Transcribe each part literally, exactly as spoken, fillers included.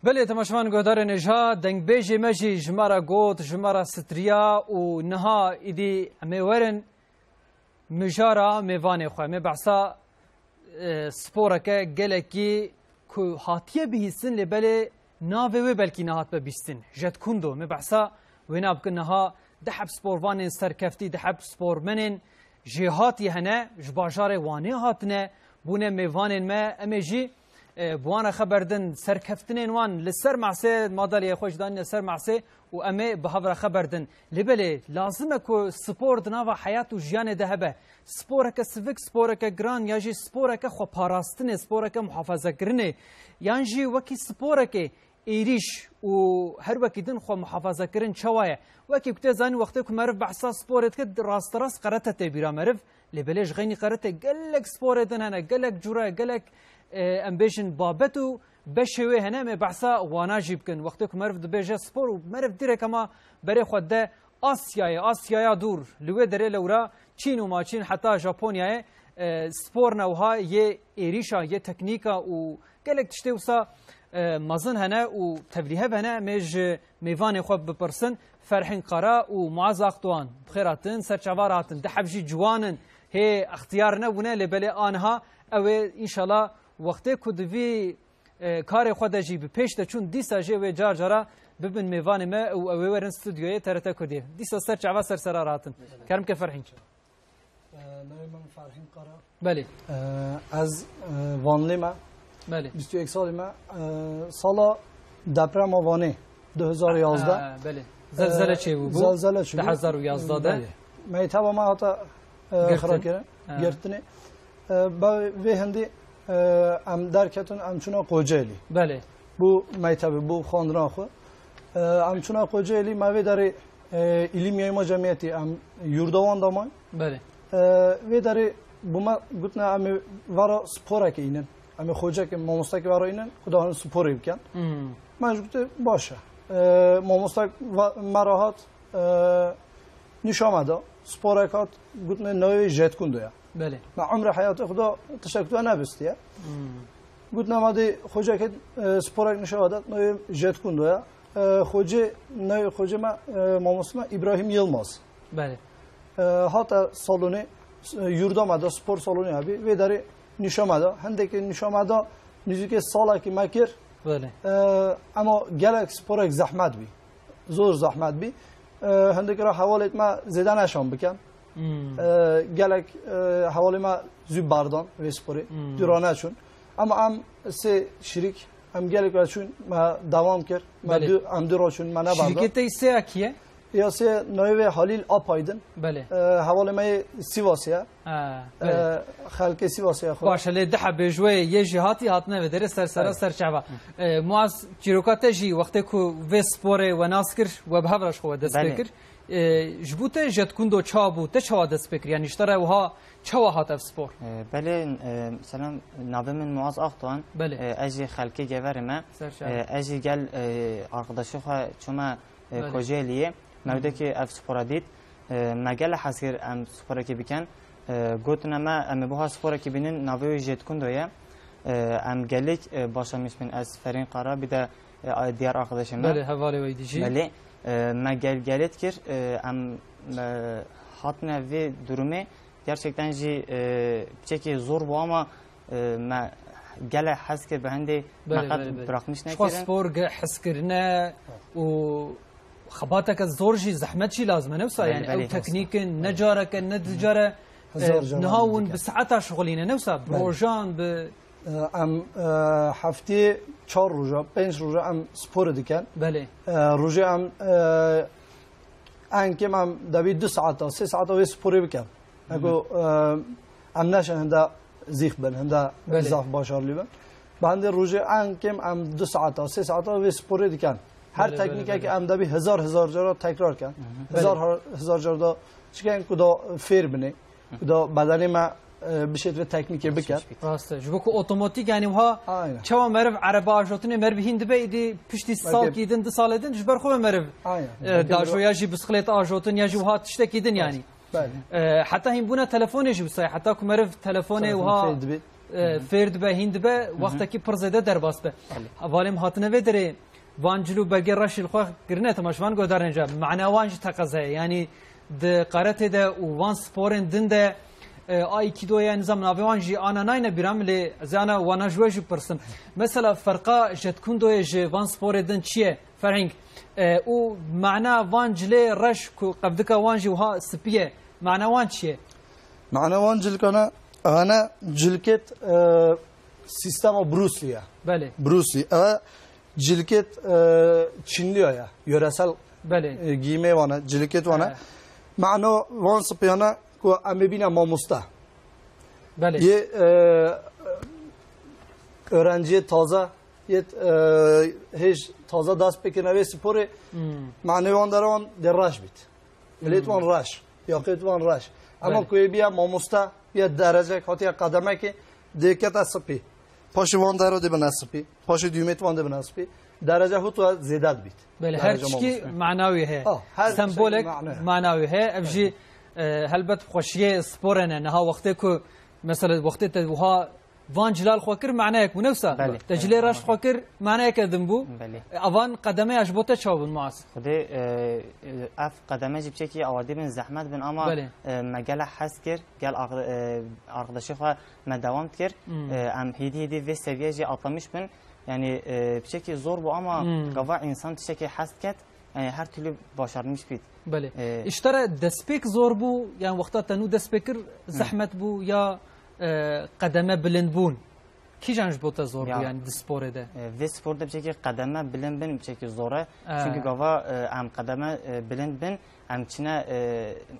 Belê, temaşevan guhdarên hêja, dengbêjê me jî ji me re got, ji me re striya û niha îdî em ê werin mijara mêvanê xwe. Em ê behsa, e, sporeke gelekî ku hatiye bihîstin, lê belê navê wê belkî nehatibe bîstin. Jet Kundo, em ê behsa wêna bikin. Niha du heb sporvanên serkeftî, du heb spormenên jêhatî hene, ji bajarê Wanê hatine, bûne mêvanên me. Em ê jî, e, bi wan re xeber din, serkeftinên wan li ser masê, madalyayê xwe jî danîne ser masê û em ê bi hev re xeber din. Lê belê, lazim e ku spor di nava heyat û jiyanê de hebe. Sporeke sivik, sporeke giran ya jî sporeke xweparastinê, sporeke muhafazakirinê, yan jî wekî sporekê êrîş û her wekî din xwe muhafaza kirin çawa ye? Wekî ku tê zanîn, wextê ku meriv behsa sporê dike, rasterast karate tê bîra meriv. Lê belê ji xeynî karate gelek sporê din hene, gelek cure, gelek, e, em bêjin babet û beşê wê hene. Em ê behsa wana jî bikin. Wextê ku meriv dibêje spor û meriv direk hema berê xwe de Asyayê, Asyaya dûr, li wê derê lewra Çîn û maçîn heta Japonyayê, e, sporna wiha yê êrîşa, yê teknîka û gelek tiştê wisa, e, mezin hene û tevlîhev hene. Em ê ji mêvanê xwe bipirsin, Ferhîn Qara û Muaz Akdoğan, bi xêr hatin, ser çava re hatin. Du heb jî ciwan in, hê extiyar nebûne, lê belê aniha ew ê înşallah wextê ku di vî, e, karê xwe de jî bi pêş de çûn, dîsa jê wê car cara bibin mêvanê me û ew ê werin stûdyoyê T R T Kurdiyê. Dîsa ser çava ser sera re hatin. Kerem ke Ferhîn. Ee, navê min Ferhîn Qara. Belê. Ee, ez, e, Vanlî me. Belê. Bîst û yek salî me. Ee, sala deprema Vanê du hezar û yazdeh. Ha, belê. Zelzele Ee, çêbû bû. Zelzele çêbû. Du hezar û yazdeh de. Belê. Meyteba me hata, e, Girtin. Xirakirin. Ha. Girtinê. E, be-, vê hindî, e, em derketin, em çûna Kocaelî. Belê. Bû mektebê, bû xwendina xwe. E, em çûna Kocaelî, me vê derê, e, îlim yayma cemiyetî, em yurda wan de man. Belê. E, vê derê bû me gotine, em ê vera sporekê înin. Em ê xocekê, mamostekê vera înin, ku dahin sporê bikin. Hmm. Me jî gote, baş e. E, mamostek va-, me re hat, e, nîşa me da. Sporek hat, gotine, navê Jet Kundo ya. Belê. Me umrê heyatê xwe da tiştek tu nebistiye. Hmm. Gotine, me dê xocekê, e, sporek nîşa da, navê Jet Kundo ya. E, xocê, navê xocê me, e, mamoste me Îbrahîm Yilmaz. Belê. E, hate salonê, e, yurda me de spor salonê hebî, vê derê nîşa me da. Hindekê nîşa me da, nêzîkê salekî me kir. Belê. E, ema gelek sporek zehmet bî. Zor zehmet bî. E, hindekî re hevalêt me zêde neşan bikin. Hmm. E, gelek, e, hevalê me zû berdan vê sporê. Hmm. Dûra neçûn. Ema em sê şirîk, em gelek re çûn, me dewam kir. Me Belê. dû, em dû re çûn, me neberdan. Şirîkê te sê ya kî ye? Ya sê navê wê Halîl Apaydin. Belê. E, hevalê me yê Sivasê ye. Ha, E, belê. Xelkê Sivasê ye xwe. Baş e, lê du hebê ji wê yê jêhatî hatine vê derê ser sera Belê. ser çava. E, Muaz, çîroka te jî wextê ku vê sporê we nas kir, we bi hev re ji xwe we dest pê Belê. kir. E, ji bo te Jet Kundo ça bû, te çawa dest pê kir? Yanî ji te re wiha çawa hat ev spor? E, belê, e, selam, navê min Muaz Akdoğan. Belê. E, ez jî xelkê Geverê me. Ser çava. E, ez jî gel, e, arkadaşê xwe çûme, e, Belê. Kocaeliyê. Me Hı hı. wêdekî ev spora dît. E, me gelek hez kir em sporekê bikin. E, gotine me, em ê buha sporekê bînin, navê wê Jet Kundo ye. E, em gelek, e, başlamış bin, ez, Ferîn Qara, bir de, e, a-, diğer arkadaşım me. Belê, hevalê we dî jî. Belê. E, me gel-, gelêt kir, e, em, e, hatine vê durumê. Gerçekten jî, e, piçekî zor bû ama, e, me gelek hez kir, bi hindê Belê, me qet belê, belê. bırakmış Ji xwe nekirin. spor ge-, hezkirine û xebateke zor jî, zehmet jî lazim e, ne wisa? Belê, Yani belê, ew teknîk in, ne careke, ne du care, Hezar e, cara niha hûn dikin. bi saeta şixulîne, ne wisa? Bi Belê. rojan, bi E, em, e, heftê çar roja, pênc roja em sporê dikin. Belê. E, rojê em, e, en kêm em debî du saeta, sê saeta wê sporê bikin. Eko, e, em neşin hinde zîx bin, hinde Belê. zaf başarlî bin. Bi hindê rojê en kêm em du saeta, sê saeta wê sporê dikin. Her Belê, belê, teknîkekî belê. em debî hezar, hezar cara tekrar kin. Belê. Hezar, hezar cara da çikin ku da fêr binê, ku da bedenê me, e, bişêt vê teknîkê bikin. Rast e. Ji bo ku otomatîk, yani wiha Aynen. çawa meriv erebe ajotinê, meriv hîn dibe, îdî piştî Belkî salkî din, du salê din, ji ber xwe ve meriv, Aynen. e, Belkî dajo meriv ya jî bisiklêt ajotin ya jî wiha tiştekî din yani. Belê. E, heta hîn bûna telefonê jî wisa ye. Heta ku meriv telefonê Telefon wiha fê dibê. e, fêr dibe, hîn dibe, wextekî pir zêde derbas be. Hevalê min hatine vê derê, van cil û belgê reş jî li xwe kirine, temaşevan guhdarên ca. Mana wan jî teqeze ye. Yanî di karatê de û van sporên din de, e, aikido ye, nizam navê wan jî ana nayne bîra min, lê ez ê ana wana ji we jî pirsim. Mesela ferqa jetkundoyê ji van sporê din çi ye? Ferhing, e, û mana van cilê reş ku qevdika wan jî wiha spî ye, mana wan çi ye? Mana wan cilkana, hene cilkêt, e, sistema Bruce Lee ya. Belê. Bruce Lee. E, cilkêt, e, Çinliya ya. Yöresel, Belê. e, giyimê wana, cilkêt wana. He. Mana wan spiyana ku em bibîne mamosta. Belê. Yê, e, öğrenciye taze, yê, e, hêj taze dest pê kirine vê sporê, Hmm. manê wan dere wan dê reş bît. Milêt wan reş, yaqêt wan reş. Ama Belê. ku yê biya mamosta, biya derecek, hatiye qedemekê, dê kete spî. Paşê wan dere dê bine spî. Paşê duyumêt wan dê bine spî. Derece hut we zêde dibît. Belê, her Derece tişkî mamosta. mana wî heye. Ah, her Sembolek tişkî mana. mana wî heye. Ev jî, e, helbet xweşiyê sporê ne. Niha wextê ku, mesela wextê te wiha van cilal xwe kir, maneyek bû, ne wisa? Belê. Te cilê reş xwe kir, maneyeke din bû. Belê. E, avan qedeme ya ji bo te çawa bûn, Muaz? Xwedê, e, e, ev qedeme jî biçekî awa dê bin zehmet bin ama, Belê. e, me gele hez kir, gel ar-, e, arkadaşê xwe me dewam dikir. Hmm. E, em hêdî hêdî vê seviye jî atlamiş bin. Yani, e, biçekî zor bû ama Hmm. gava insan tiştekî hez diket, yani her türlü başarmış bît. Belê. E, Îşte re destpêk zor bû, yani wexta te nû dest pê kir, zehmet bû ya, e, qedeme bilind bûn? Kîjan ji bo te zor bû, Ya. yani di sporê de? E, vê spor de biçekî qedeme bilind bin biçekî zor e. E. Çünkü gava, e, em qedeme, e, bilind bin, em çine, e,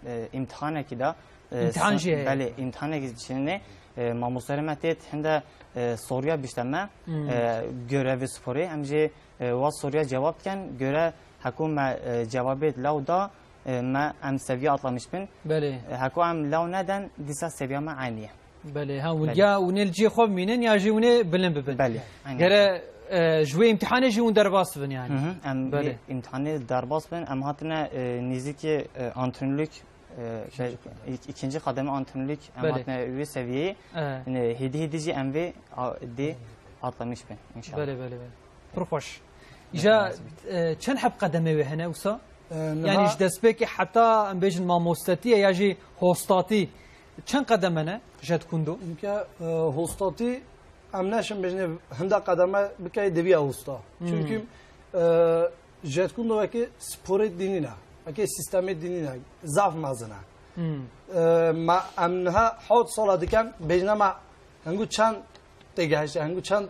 e, îmtihanekî de, e, Îmtihan sin-, jî heye. Belê, îmtihanekî çine, e, mamosteyê me têt hinde, e, soruya bişte me, Hmm. e, göre vê sporê, em jî, e, wa soruya cevap diken, göre heko me, e, cevabê law da, e, me em seviye atlamış bin. Belê. E, heko em law neden, dîsa seviya me aynî ye. Belê, ha, hûn Belê. ya hûn ê li cihê xwe bimînin ya jî hûn ê bilind bibin. Belê, aynen. Gere, e, ji wê îmtihanê jî hûn derbas bibin yani. Hı hı, em Belê. vê îmtihanê derbas bin, em hatine, e, nêzîkî, e, antrenörlük, e, İkinci be-, kademe. ik-, ikinci kademe antrenörlük, em Belê. hatine wê seviyeyê. E. Yani hêdî hêdî jî em vê a-, dê atlamış bin inşallah. Belê, belê, belê. Pir xweş. Îja, e, çend heb qedemê wê hene wisa? E, Yani niha ji destpêkê heta, em bêjin mamostetî ye ya jî hostatî, çend qedeme ne? Jet kundo? Çunke, e, hostatî em neşin bêjinê hinda qedeme bikey deviya hosta. Hmm. Çünkü, e, jet kundo wekî sporê dînî ne. Wekî sistemê dînî ne. Zaf mezin e. Hmm. E, ma em niha hewt sala diken bêjine me hengu çend têgehişte, hengu çend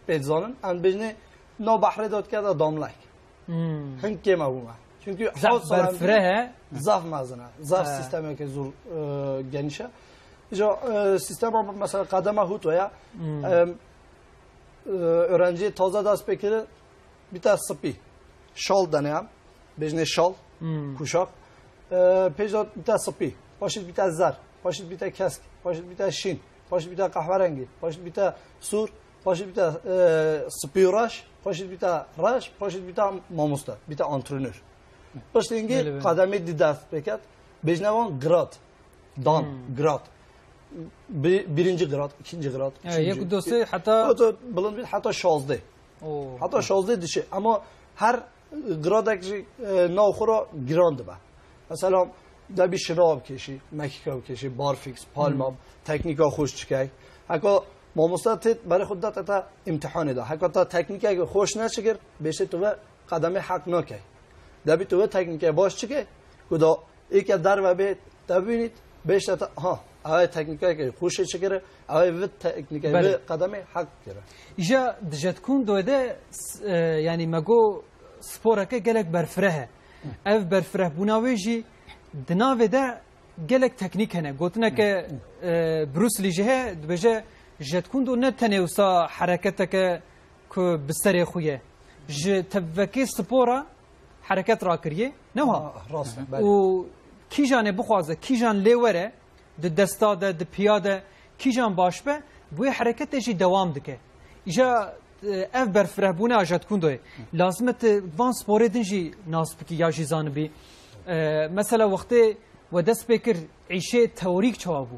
pê dizanin, em bêjinê nav behrê de dike de damlek. Hmm. Hin kêm e bû me. Çünkü Zaf hewt sal em berfireh e. Zaf mezin e. Zaf He. sistemeke zor, e, geniş e. Îca, e, sistema mesela qedema hut veya, Hmm. e, e, öğrenciye taze dest pê kiri, bîte spî. Şal dene em. Bêjinê şal, Hmm. kuşak. E, pêş de bîte spî. Paşî bîte zer. Paşî bîte kesk. Paşî bîte şîn. Paşî bîte qehwerengî. Paşî bîte sûr. Paşî bîte, e, spî û reş. Paşî bîte reş. Paşî bîte mamoste. Bîte antrenör. Piştî hingî Belê, belê. qedemê dî dest pê ket. Bêjine wan grad. Dan, Hmm. grad. Bi-, birinci grad, ikinci grad, Evet, üçüncü. yek û dostê heta Heta bilind bît heta şazdeh. Oo. Heta şazdeh dişe. Ama her gradek jî, e, nav xwe re giran dibe. Mesela, de bir şınav keşi, mekika keşi, barfix, palma, Hmm. teknika hoş çıkay. Heka mamosta têt berê xwe de teta imtihanê de. Heka ta teknika hoş ne çıkir, beşe tu ve qedemê hak nakay. De bir tu ve teknika baş çıkay, ku da êke derve bê te bînît, beşe ta, ha, ew teknika ke hoşê çıkir, ew vit teknika Belê. vit qedemê hak kir. Îja di jet kundoyê de, s-, e, yani me got sporeke gelek berfireh e. Ev berfirehbûna wê jî di navê de gelek teknîk hene. Gotineke, e, Bruce Lee jî heye, dibêje jet kundo ne tenê wisa hereketeke ku bi serê xwe ye. Ji tevvekê spora hereket rakiriye, ne wiha? Ah, rast e, belê. Û kîjanê bixwaze, kîjan lê were, di desta de, di piya de, kîjan baş be, bi wê hereketê jî dewam dike. Îja, e, ev berfirehbûna a jet kundoyê. Lazim e tu van sporê din jî nas bikî ya jî zanibî. E, mesela wextê we dest pê kir, îşê teorîk çawa bû?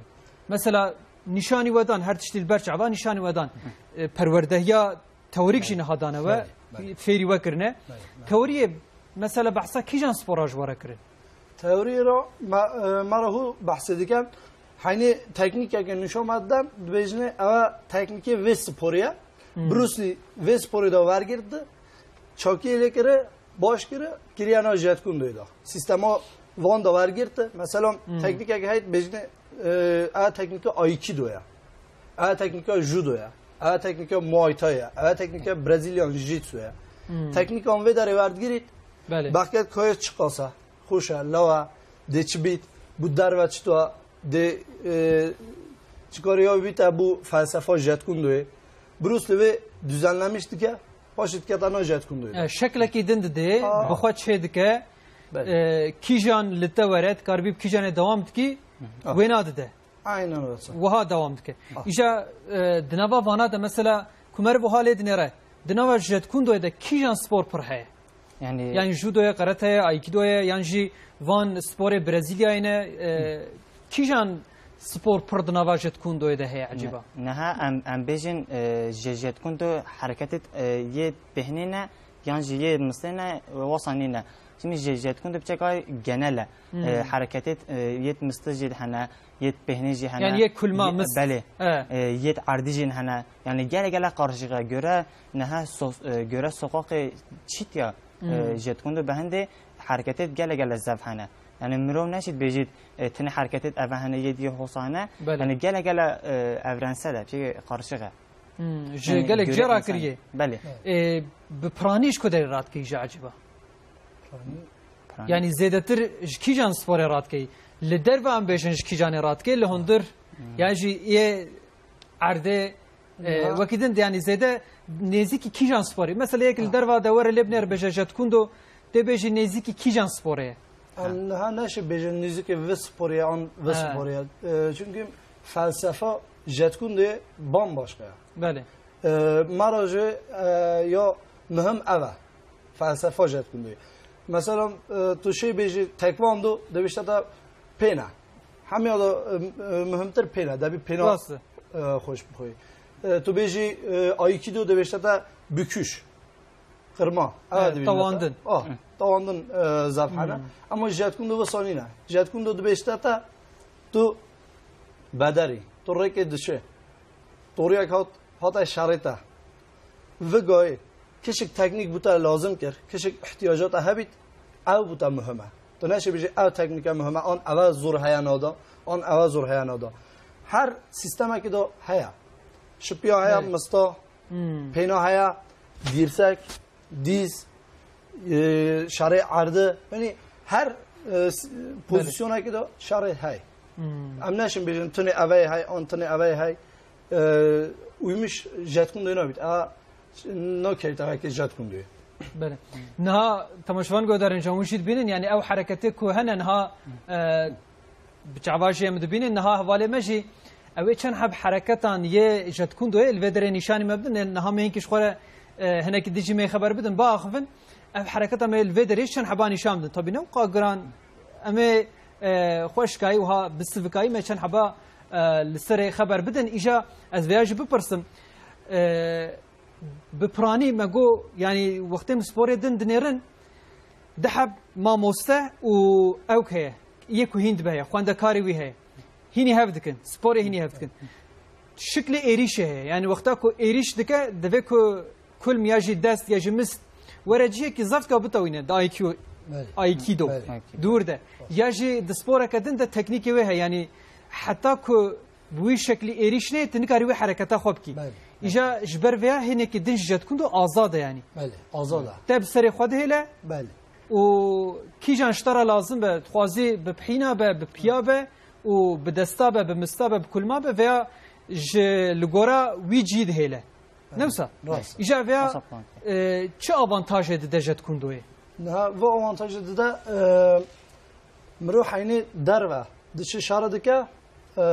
Mesela Nîşanî we dan, her tiştî li ber çava nîşanî we dan. E, perwerdehiya teorîk jî niha dane we, Belê, belê. Fêrî we kirine. Belê, belê. Teoriyê, mesela behsa kîjan spora ji we re kirin? Teoriyê re me, e, me re hû behsê dikin. Heynî teknîkeke nîşan me didan, dibêjinê ew teknîkê vê sporê ye. Hmm. Bruce Lee vê sporê de wergirti, çakiyê lê kiri, baş kiri, kiriye na Jeet Kune Do-yê de. Sîstema van de wergirti. Mesela Hmm. teknîkeke heye dibêjinê, e, ew teknîka Aikido ye. Ew teknîka Judo ye. Ew teknîka Muay Thai ye. Ew teknîka Brazilian Jiu-Jitsu ye. Hmm. Teknîkan vê derê werdigirît, Belê. Bexket kayê çiqas e. Xweş e, law e, dê çi bît, bû derve çito e, dê, e, çi karî ya bît e, bû felsefa Jeet Kune Do-yê. Bruce Lee vê düzenlemiş dike, paşê dikete na Jeet Kune Do-yê de. E, şeklekî din didê, Aa. bi xwe çê dike, Belê. e, kîjan li te were, dikaribî bi kîjanê dewam dikî, Ah. wêna dide. Aynen öyle. Wiha dewam dike. Ah. Îja, e, di nava vana de mesela ku meriv wiha lê dinêre, di nava Jeet Kune Do-yê de kîjan spor pir heye? Yani, Yani judo ye, karate ye, aikido ye, yan jî van sporê Brezilyayê ne, e, kîjan spor pir di nava Jeet Kune Do-yê de heye eciba? Ne-, neha em, em bêjin, e, ji Jeet Kune Do hereketê, e, yê pêhnê ne, yan jî yê mistê ne, wasa nîne. Şimdi ji Jeet Kune Do biçeka genel e. Hmm. E, hereketê, e, yê mistê jî hene, yê pêhnê jî hene. Yani yê kulma, Yê, mist. belê. E. E, yê erdî jî hene. Yani gele gele karışık e. Göre neha so-, e, göre sokakê çit ya, Hmm. e, Jeet Kune Do behindê hereketê gele gele zef hene. Yani mirov neşît bêjît, e, tenê hereketê eve hene, yê diyê hosa hene. Belê. Yani gele gele, e, evrensel e, şey karışık e. Hmm, ji Yani gelek göre cera insan- kiriye. Belê. E, bi piranî ji ku derê radikî ji eciba? Piranî. Yani zêdetir ji kîjan sporê radikî? Li derve em bêjin ji kîjanê radikî, li hundir, Hmm. yani jî yê erdê, e, Ya. wekî din de yani zêde nêzîkî kîjan sporê? Mesela yek li Ha. derva de were lê binêre bêje Jeet Kune Do, tê bêjî nêzîkî kîjan sporê ye? Em niha neşe bêjin nêzîkî vê sporê ye an vê Ha. sporê ye. E, çünkü felsefa Jeet Kune Do bambaşka ye. Belê. E, me re jî, e, ya muhim ev e. Felsefa Jeet Kune Do. Mesela, e, tu şey bêjî taekwondo, dibêjte te pêna. Hemiya da, e, e, muhimtir pêna. Debî pêna, Rast e. e, xweş bixwî. E, tu bêjî, e, aikido, dibêjte te büküş. Qirma. Ev Evet, dibîne te. tawandin. Ah, Hı. tawandin, e, zaf hene. Hmm. Ama Jeet Kune Do wisa nîne. Jeet Kune Do dibêjte te tu bederî. Tu rêkê diçe. Toriyek hat, hate şerê te. Vi gayê kişik teknîk bû te lazim kir, kişik ihtiyaca te hebît, ew bû te muhim e. Tu neşê bijî ev teknîke muhim e, an eve zor heye nada, an eve zor heye nada. Her sîstemekî de heye. Şipiya heye, Belê. mista, Hmm. pêna heye, dîrsek, dîz, e, şerê erdî. Yanî her, e, s-, Belê. pozîsyonekî de şerê heye. Hmm. Em neşin bêjin tunê eveyê hey, an tunê eveyê hey. E, uymuş Jeet Kune Do nabît. A, no kevtevekê Jeet Kune Do. Belê. Niha temaşevan guhdarên can wî jî dibînin, yani ew hereketê ku hene niha, e, bi çava jî em dibînin, niha hevalê me jî ew ê çend heb hereketan yê Jeet Kune Do yê li vê derê nîşanî me bidin, niha me hinkî ji xwe re, e, hinekî dijî me xeber bidin, biaxivin. Ev hereketa me li vê derê çend heba nîşan bidin. Tabî ne wqa giran. Em ê, e, xweşkayî wiha bi sivikayî me çend heba, e, li serê xeber bidin. Îja ez vêya jî bipirsim. E, bi piranî me got, yanî wextê min sporê din dinêrin, di heb mamoste û ewk heye. Yê ku hîn dibe heye, xwendekarê wî heye. Hînî hev dikin, sporê hînî hev dikin. Şiklê êrîşê heye. Yani wexta ku êrîş dike, divê ku kulm ya jî dest ya jî mist were cihekî zeft ka bitewîne di aikido. Belê. Aikido. Belê. Aikido. Dûr de. Ya jî di sporeke din de teknîkê wê heye. Yani heta ku bi wî şeklî êrîş neyê, tu nikarî wê hereketa xwe bikî. Belê. Îja ji ber vêya hênekî din ji Jeet Kune Do azad e yani. Belê. Azad e. Te bi serê xwe dihêle. Belê. Û kîjan ji te re lazim be, dixwazî bi pihîna be, bi piya be û bi desta be, bi mista be, bi kulma be, veya ji li gora wî cî dihêle. Ne wisa? Rast. Îja veya, Wisa plan. e, çi avantajê dide Jeet Kune Doyê? Niha vê avantajê dide, e, mirov heynê derve diçe şare dike, e,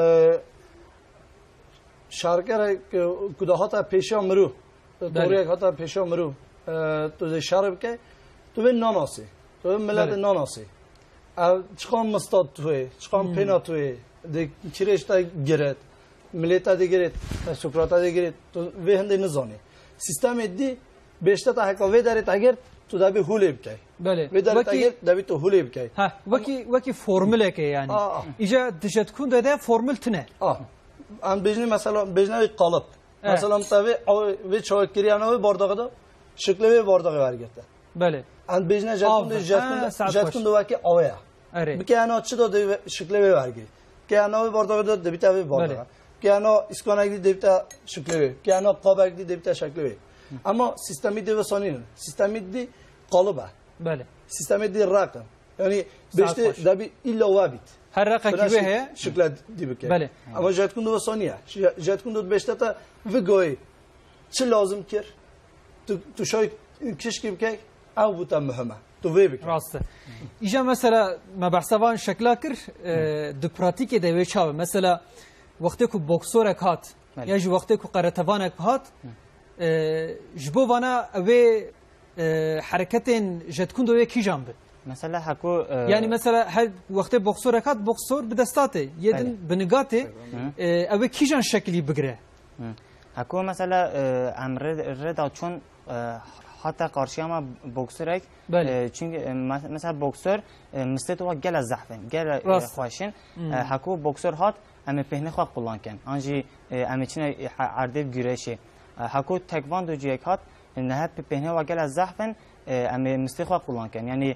şarkerek, e, ku da hata pêşiya mirov, e, Belê. toriyek hata pêşiya mirov, e, tu dê şare bike, tu vê nanasî. Tu vê miletê Belê. nanasî. Ev çiqan mista tu yê, çiqan Hmm. pêna tu yê, dê kirêj te giret. Milêta digirêt, Sokrata digirêt, tu vê hindê nizanî. Sîstemê dî, bêşte te heka vê derê te girt, tu debî hûlê bikey. Belê. Vê derê te Wekî girt, debî tu hûlê bikey. Ha, wekî, wekî formuleke yani. Aa. Îca di jetkundê de formul tine. Ah. Em bêjinê mesela, bêjinê wê qalib. Evet. Mesela te vê, vê çawa kiriya navê bardaxê de, şiklê vê bardaxê wergirte. Belê. Em bêjine Av. jetkundê, Ha, jetkundê, saet jetkundê baş. wekî awe ya. Erê. Bike ena çi da dê şiklê vê wergê. Ke ena vê bardaxê da dê bite vê bardaxa. Belê. Ke ena îskonek dî dê bite şiklê vê. Ke ena qabek dî dê bite şeklê vê. Ama sîstemî dê vesa nînin. Sîstemî dî qalib e. Belê. Sîstemî dî req in. Yani Saet beşte baş. debî illa we bît. Her reqekî Bira wê şi-, heye. şikle dî bike. Belê. Ama jetkundê vesa niye. Şi-, jetkundê beşte te vigoyê. Çi lazim kir? Tu, tu şay kişkî bikey, ew bû te muhim e. Tu vê bikey. Rast e. Îja mesela me behsa van şekla kir, e, di pratîkê de wê çav e. Mesela wextê ku boksorek hat, Belê. ya jî wextê ku qeretevanek hat, e, ji bo vana ew ê, e, hereketên jetkundê wê kîjan bin? Mesela heko, e, Yani mesela her wextê boksorek hat, boksor bi desta tê, yê din Belê. bi niga tê, Hı. e, ew ê kîjan şekilî bigire? Hı. Heko mesela, e, em rê, rê da çûn, e, hate qarşiya me bokserek. Belê. E, çünkü, e, me-, mesela bokser, e, mistê wa gele zehf in, gele, e, Rast. xweş in. Hmm. E, heko bokser hat, em ê pêhnê xwe qulan ken. An jî, e, em ê çine, e, he-, erdê güreşê. E, heko tekvandociyek hat, e, nehe pê-, pêhnê wa gele zehf in, e, em ê mistê xwe qulan ken. Yani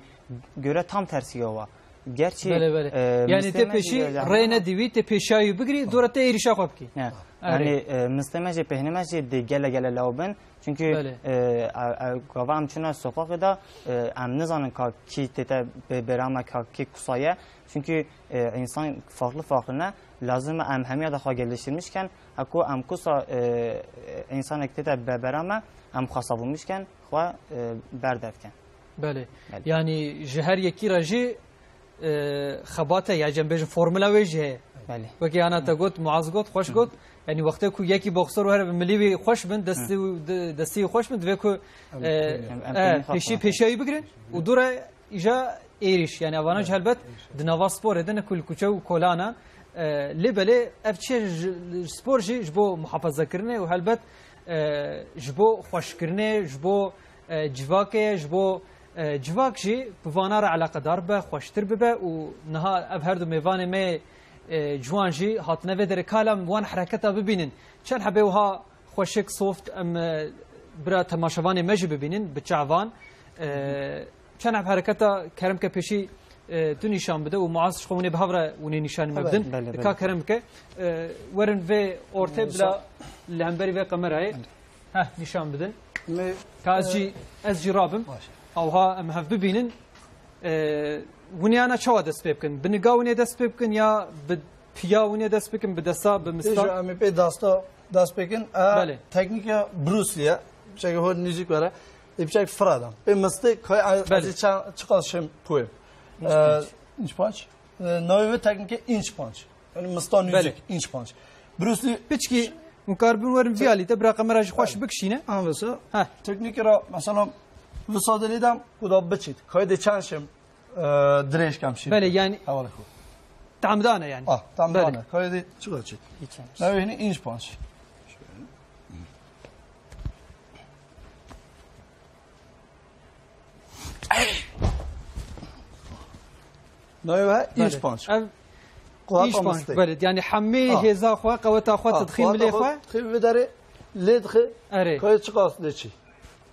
göre tam tersiya wa. Gerçi, Belê, belê. e, Yani mistê tê me jî pêşî gele rê nedî wî, tê pêşiya wî bigirî, dora te êrîşa xwe bikî. Ne. Erê. Yani, e, mistê me jî, pêhnê me jî dê gele gele law bin. Çünkü, Belê. e, e, e, gava em çûna sokaxê de, e, em nizanin ka kî tête bê-, bêra me, ka kî kusaye. Çünkü, e, insan farklı farklı ne, lazim e em hemiya de xwe geliştirmiş ken, heko em kusa, e, e, insanek tête be-, bêra me, em xwe savunmiş ken, xwe, e, berdevken. Belê. Belê. Yani ji her yekî re jî, e, xebate ya, cem bêjin formula wê jî heye. Belê. Wekî ana te got, Muaz got, xweş got. Yani wextê ku yekî boksor were bi milî wî xweş bin, destî, de-, destî wî xweş bin, divê ku, Em e, pêşiya. Em, em e, pêşî pêşiya wî bigrin û dû re îja êrîş. Yani evana jî helbet di nava sporê de ne ku li kuçe û kolanan, e, lê belê ev çi ji, spor jî ji bo muhafazakirinê û helbet, e, ji bo xweşkirinê, ji bo, e, civakê, ji bo, e, civak jî bi vana re eleqedar be, xweştir bibe û niha ev her du mêvanê me, e, ciwan jî hatine vê derê ka em wan hereketa bibînin. Çend hebê wiha xweşik, soft, em, e, bira temaşevanê me jî bibînin, bi çavan. E, çend heb hereketa kerem ke pêşî, e, tu nîşan bide û Muaz ji xwe hûnê bi hev re hûnê nîşanî me Belê, bidin. belê, belê. Ka kerem ke, e, werin vê ortê Ee, bila sa- li hemberî vê kamerayê. Belê. Heh, nîşan bidin. Me, Ka ez e, jî, ez jî rabim. Baş. Awha em hev bibînin. E, hûnê ana çawa dest pê bikin? Bi niga hûnê dest pê bikin ya bi piya hûnê dest bikin, bi desta, bi mista? Pêşa em ê pê dasta dest pê kin. A, Belê. teknîka Bruce Lee ye. Çeke hor nîzik were. Ê piçek firadan. Pê mistê kay a-, Belê. ez ê ça-, çiqas şem pûyê. Inç Ee, punch. inç punch. Ee, navê vê teknîke inç punch. Yani mista Belê. nîzik, inç punch. Bruce Lee Piçkî, hûn karbin werin vî alî te, bira kamera jî xweş Belê. bikişîne. An vesa. Heh. Teknîke ra, mesela, visa dilê dem, ku da biçit. Kay de çend şem e, dirêj kem şî. Belê, yani Hevalê xwe. Tamdane yani. Ah, tamdane. Belê. Kayê dê çi çi? Hiç yani. Ne bihînî inç panç. Nayê we inç Belê. panç. Ev Kulak inç panç. amastê. Belê, yani hemî Ah. hêza xwe, qeweta xwe, Ah, tedxî kulak milê xwe. xwe, tedxî vê derê, lê dixê. Erê. Kayê çiqas lê çî.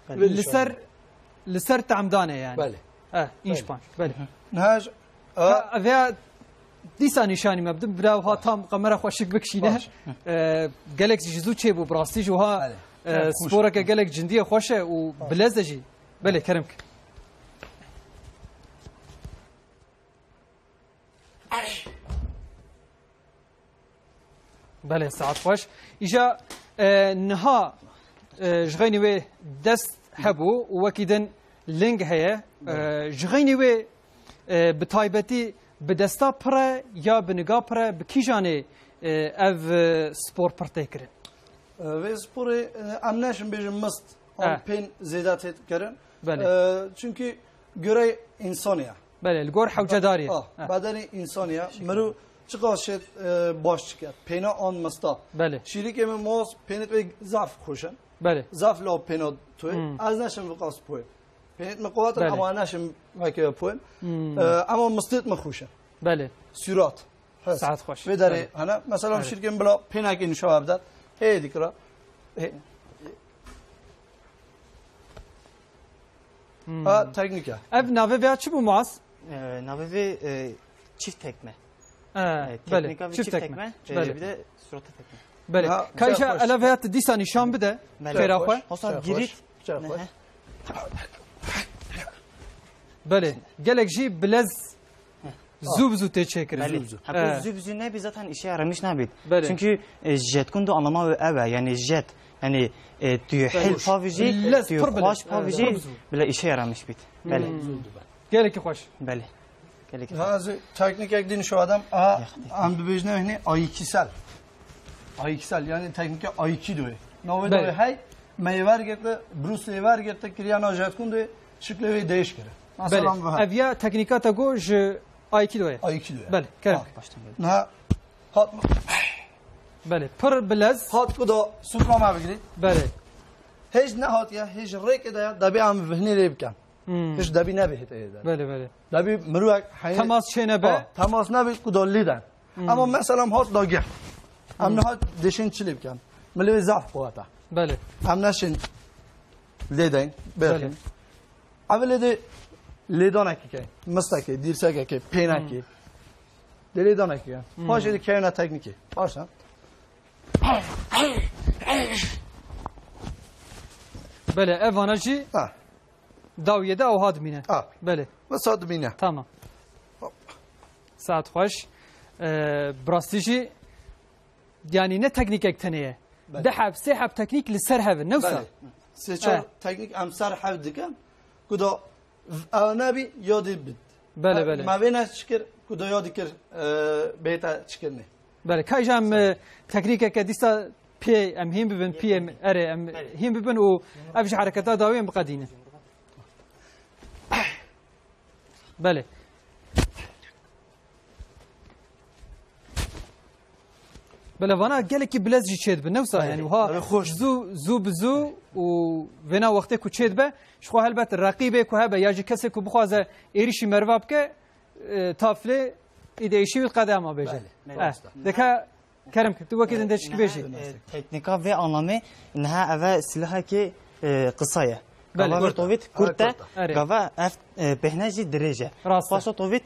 Belê. Vê Li ser nîşanê. Li ser tamdane yani. Belê. Eh, inç Belê. panç. Belê. Niha ji, Ha, a, veya dîsa nîşanî me bidin, bira wiha tam kamera xweşik bikişîne. Baş. Eh, gelek jî zû çêbû, bi rastî jî wiha, Belê. eh, Gelek xweş. sporeke gelek cindiyê xweş e û Baş. bilez de jî. Belê, kerem ke. Belê, saet xweş. Îja, e, niha, e, ji xeynî wê dest hebû û wekî din ling heye. E, ji xeynî wê, e, bi taybetî bi desta pir e ya bi niga pir e, bi kîjanê, e, ev, e, spor pir tê kirin? E, vê sporê, e, em neşin bêjin mist, an Eh. pên zêde tê kirin. Belê. E, çünkü göre insanê ya. Belê, li gor hewcedariyê. Ah, Eh. bedenê insanê ya. Mirov Çiqas şêt, e, baş çike. Pêna an mista. Belê. Şîrikê min mos, pênit wê zaf xweş in. Belê. Zaf law pêna tu. Hmm. Ez neşim viqas poyim. Pênit min quwet in, belê, ama neşim veke poyim. Hmm. E, ama mistêt min xweş in. Belê. Surat. Hız. Saet xweş. Vê derê, belê, hene. Mesela, belê, şîrikê min bila pênekê nişa bidat. Hê dikira. Hê. Hmm. Ha, teknîk e. Ev navê vêya çi bû, Muaz? E, navê vê, e, çift tekme. E, e, belê, teknîka vê çift çift tekme. Tekme, e, belê, bir de surata tekme. Belê. Ha, ka îja, güzel, xweş, ela vêya tu dîsa nîşan bide. Belê. Pêra xwe. Hosa girît. Güzel, xweş. Nehe. Belê. Gelek jî bilez Zû bi zû tê çêkirin. Belê. Zû bi zû. Heko, e, zû bi zû nebî zaten işe yaramış nabît. Belê. Çünkü, e, jetkun do anlama ev e, yani jet. Yani, e, tu, belê, hil pavijî, lez tu pir bilez, xwaş pavijî, pir bi zû, bile işe yaramış bît. Belê. Hmm. Gelekî xweş. Belê. Gelekî xweş. Ha, ez teknîkek din şu adam, aha, yaxtî, em dibêjne hini aikisel. Aikisel, yani teknîke aikidoyê. Navê, belê, doyê hey, me yê vergirte, Bruce Lee yê vergirte, kiriya na jetkun de şiklê wê değiş kire. Mesela, belê, bu ha. Ev ya teknîka te got ji Aikido ye. Aikido ye. Belê, kerem. Ha, baştan geldi. Niha hat, belê, pir bilez. Hat ku da supra me bigirî. Belê. Hêj nehat ya, hêj rêkê de ya, debê em vihnê lê bikin. Hmm. Hiç debî nebê hêt ê de. Belê, belê. Debî mirwek heyê, temas çê nebe. Ha, temas nebê ku da lê den. Hmm. Ama mesela hat da gel. Em, hmm, niha deşên çi lê bikin. Milê zaf quweta. Belê. Em neşin lê den. Belê. Belê. Ev lê de lêdanekî ke, mistekê, dîrsekekê, pênekê. Hmm. Dê lêdanekî ke. Hmm. Paşê de keyna teknîkê. Paşa. Belê, ev vana jî, ha, dawiyê de ewha dimîne. Ha. Belê. Wisa dimîne. Tamam. Hop. Saet xweş. Ee, bi rastî jî, yanî ne teknîkek tenê ye. Belê. Du heb, sê heb teknîk li ser hev in, ne wisa? Belê. Sê çar, eh, teknîk em ser hev dikin, ku da ew nebî, yadî bit. Belê, belê. Me vê ne çikir, ku da yadî kir, e, bête çikirinê. Belê, ka îja em, e, teknîkeke dîsa pê em hîn bibin, pê em, erê, em, belê, hîn bibin û ev ji hereketa dawî em biqedînin. Belê. Belê, vana gelekî bilez jî çêdibe, ne wisa? Belê, yanî wiha belê, xweş. Zû, zû bi zû û vêna wextê ku çêdibe, ji xwe helbet reqîbê ku hebe ya jî kesê ku bixwaze êrîşî meriva bike, e, taflê îdeyişî wî qedema bêje. Belê, belê. Eh, rast e. Deke Kerem kir, tu wekî din de çi bêjî? E, teknîka vê anlamê niha eve silahekî, e, qisa ye. Belê. Gava ve tovît kurt e, erê, gava ev, e, bêhne jî dirêj e. Rast e. Paşa tovît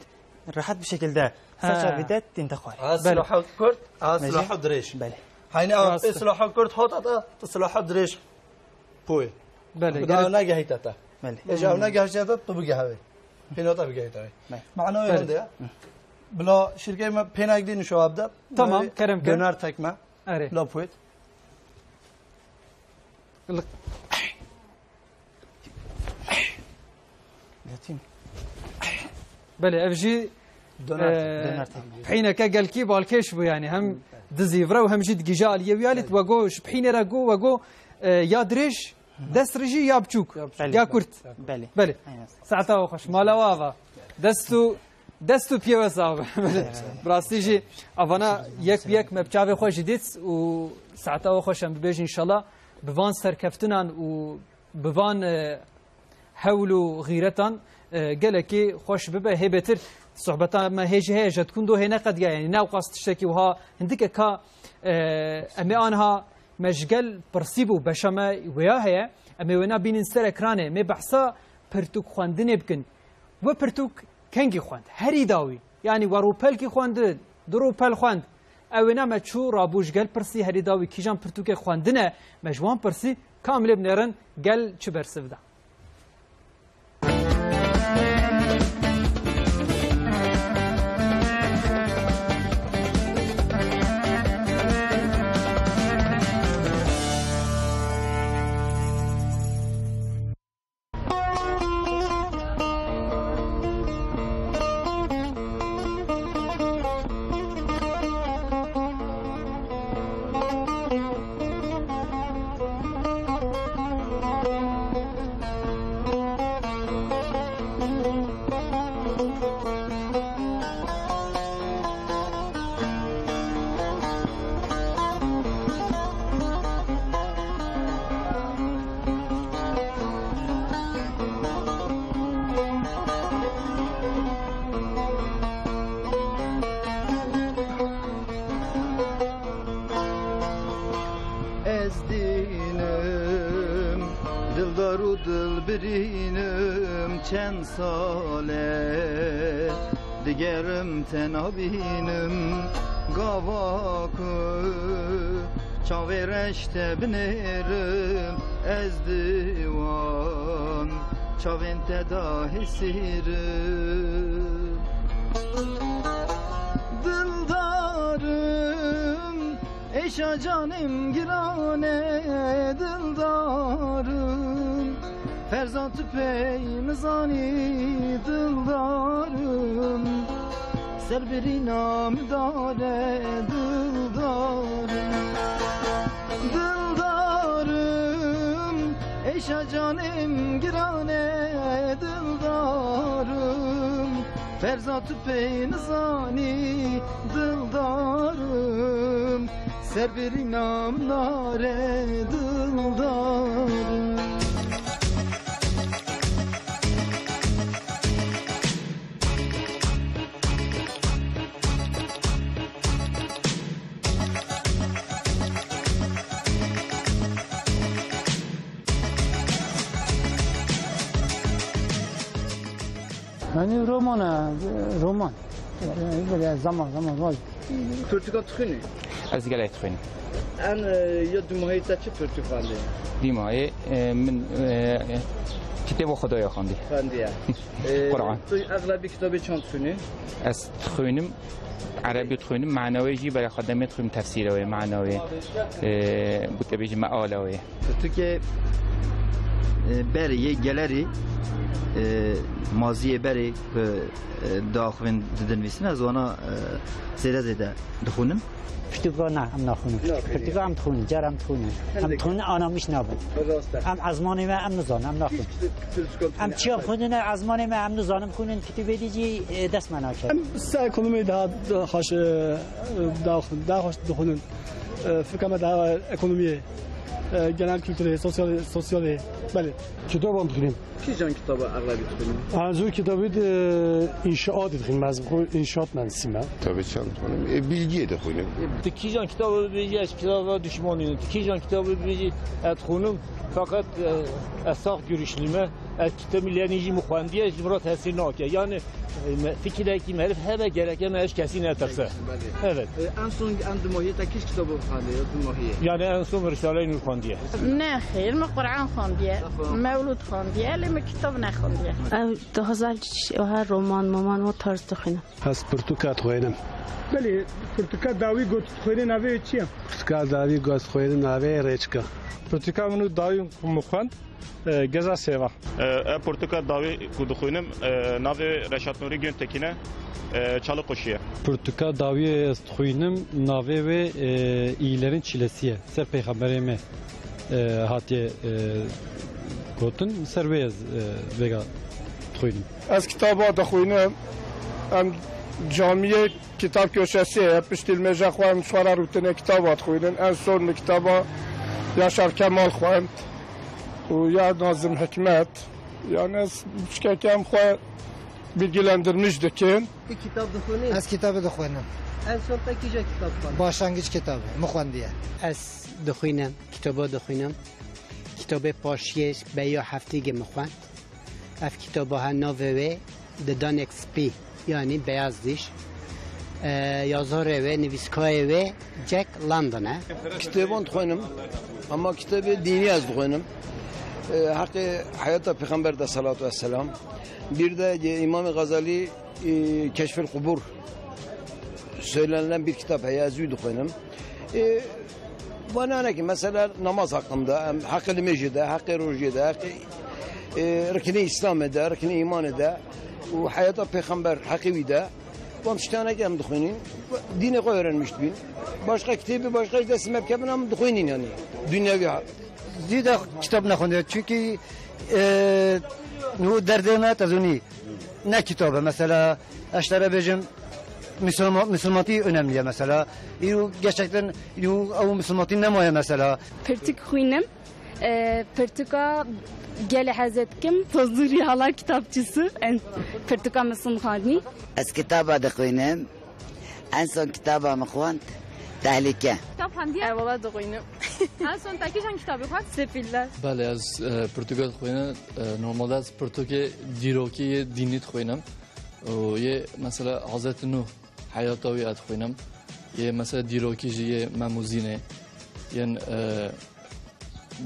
rehet bir şekilde, he, serça vîde tînte xwarê. Belê. Silaha kurt, a silaha dirêj. Belê. Heynî ev, rast e, silaha kurt hot ata, tu silaha dirêj. Poyê. Belê, tu da gerek ew negehîte te. Belê. Ê, ji ew negehîte te, tu bigehevê. Pêna te bigehîte. Belê. Mana wê, belê, hinde ya. Bila şirkê me pênek dî nişo abde. Tamam, kerem, kerem. Döner tekme. Erê. Bila poyê. Li- Yatayım. Belê, ev jî, döner, e, döner tekme. Pîneke gelkî balkêş bû yani. Hem dizîvre û hem jî digije aliyê wî alî. Belê. We got, ji pînê re got, we got, e, ya dirêj, dest re jî ya biçûk, ya biçûk, ya kurt. Belê. Belê. Aynen. Saeta we xweş. Mala we ava. Dest û, dest û piyê we sax be. Belê. Bi rastî jî avana yek bi yek me bi çavê xwe jî dît û saeta we xweş em bibêjin înşallah. Bi van serkeftinan û bi van, e, hewl û xîretan, e, gelekî xweş bibe. Hê bêtir sohbeta me hê jî heye, jetkun do hê neqediya, yani ne ewqas tiştekî wiha hindike ka, e, em ê anha me ji gel pirsî bû, beşa me wêya heye, em ê wêna bînin ser ekranê, em ê behsa pirtûk xwendinê bikin. We pirtûk kengî xwend? Herî dawî, yani we rûpelkî xwendin, du rûpel xwend. Ew wêna me çû rabû ji gel pirsî, herî dawî kîjan pirtûkê xwendine, me ji wan pirsî, ka em lê binêrin, gel çi bersiv da. Birînim çend sal e, digerim te nabînim gava ku çavê reş te binêrim ez di wan çavên te de hesîrim. Dildarim, êşa canêm giran e, dildarim. Ferza tu pey nizanî, dildarim. Ser birîna min dare, dildarim. Dildarim, êşa canêm giran e, dildarim. Ferza tu pey nizanî, dildarim. Ser birîna min dare, dildarim. Yanî roman e, roman. Yanî böyle zaman zaman var. Pirtûka dixwînî? Ez gelek dixwînim. En, e, ya dumahî te çi pirtûk xwendî? Dumahî, e, min, e, kitêba Xwedaya xwendî. Xwendiye. E, Quran. Tu exlebî kitabê çand dixwînî? Ez dixwînim, erebî dixwînim, manawê jî bere xwe demê dixwînim tefsîre wê, manawê, e, bu te bêjî meala wê. Pirtûkê, e, berê yê gelerî, e, maziyê berê ku, e, diaxivin didinivîsin, ez wana, e, zêde zêde dixwînim. Pirtûka ne, em naxwînin. Naxwînin. Pirtûka em dixwînin, car em dixwînin. Em Hindek. Dixwînin, anamiş nabin. Rast e. Em ezmanê me em nizanin, em naxwînin. Hiç pirtûka Em çi em xwînin, ezmanê me em nizanin, xwînin kitêbê dî jî, e, dest me nake. Em ser ekonomiyê daha, daha xweş, e, daha, daha xweş dixwînin. E, fikra me daha ekonomiyê, e, genel kültürê, sosyal, sosyalê. Belê. Kitaban dixwînim. Kîjan kitaba exlebî dixwînî? Ez zor kitabî de, e, înşaatî dixwînim. Ez bi xwe înşaat mühendisî me. Tabii çand dixwînim. E, bilgiyê dixwînim. Tu kîjan kitabı bibêjî, ez kitaba düşmanî ne. Tu kîjan kitabı bibêjî, ez dixwînim. Fakat, e, ez sax görüşlü me. Ez kitabî lenî jî min xwendiye, ji min re tesîr nake. Yani, e, me, fikireki meriv hebe gereke me hiç kesî netirse. Belê. Evet. E, en son, en dumahiyê te kîj kitabı xwendiye, dumahiyê? Yani en son Risale-i Nur xwendiye. Ne xêr, min Quran xwendiye, Tamam. Mewlud xwendiye, lê min kitab nexwendiye. Ew dixwaza her roman, moman o tarz dixwîne. Ez pirtûka dixwînim. Belê, pirtûka dawî got dixwîne navê wê çi ye? Pirtûka dawî got dixwîne navê Rêçika. Pirtûka min û dawî min xwend, e, Geza Sêva. E, e, pirtûka dawî ku dixwînim, e, navê Reşat Nurî Güntekin e, e, Çalıkuşu ye. Pirtûka dawî ez dixwînim, navê wê, e, Îlerin Çilesi ye. Ser pêxemberê me, e, hatiye, e, gotin, ser wê ez, e, vêga dixwînim. Ez kitaba dixwînim. Em camiyê kitab köşesi ye. Piştî li mêja xwe em ji xwe re rûtinê kitaba dixwînin. En son min kitaba Yaşar Kemal xwend û ya Nazım Hikmet. Yani ez piçkeke em xwe bilgilendirmiş dikin. Tu kitab dixwînî? Ez kitabê dixwînim. En son te kîja kitab xwend? Başlangıç kitabı, min xwendiye. Ez dixwînim, kitaba dixwînim. Kitabê paşiyê beya heftîgê min xwend. Ev kitaba he navê wê Didanek Spî, yanî beyaz diş. E, yazarê wê, nivîskayê wê Jack London e. Kitêban dixwînim, ama kitêbê dînî ez dixwînim. E, heqê heyata Pêxember de salatu vesselam. Bir de, e, Îmamê Gazalî, e, Keşfil Qubur söylenilen bir kitap heye, ez wî dixwînim. E, Bana ne ki, mesela namaz hakkında, em, heqê nimêjê de, heqê rojê de, heqê, e, riknê Îslamê de, riknê îmanê de û heyata Pêxember heqê wî de, van tiştanekî em dixwînin, dînê xwe öğrenmiş dibîn. Başka kitêbê, başka ji destê me bikevin, em dixwînin yani. Dünyevi ha-, Zî de kitab nexwendiye. Çünkü, e, nu derdê me tezûnî ne kitab e. Mesela, ez ji te re bêjim, Müslüman, Müslümanlığı önemli ya mesela. Îro gerçekten îro ew Müslümanlığı nemaye mesela. Pirtûk xwînim. E, pirtûka gelê hez dikim. Tozlu Rüyalar kitapçısı. En, pirtûka min xwendî. Ez kitaba dixwînim. En son kitaba min xwend Tehlike. Kitab xwendiye? E, wala dixwînim. En son te kîjan kitabê xwend? Sefiller. Belê, ez, e, pirtûka dixwînim. E, normalde ez pirtûkê dîrokî yê dînî dixwînim. Û yê, mesela, Hazreti Nuh, heyata wî ez dixwînim. Yê, mesela, dîrokî jî yê Mem û Zînê. Yên, e,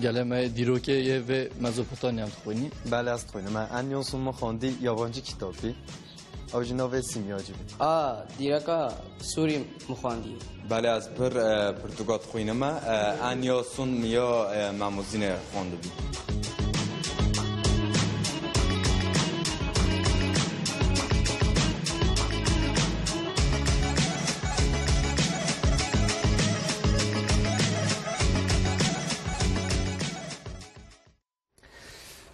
gelê me dîrokê yê vê Mezopotamya dixwînî. Belê, ez dixwînim. En son min xwendî yabancî kitabî. Ew jî navê Sîmyacî bû. A, dîreka Sûrî min xwendî. Belê, ez pir, e, pirtûka dixwînim e. E, en ya son min ya, e, Mem û Zînê xwendibû.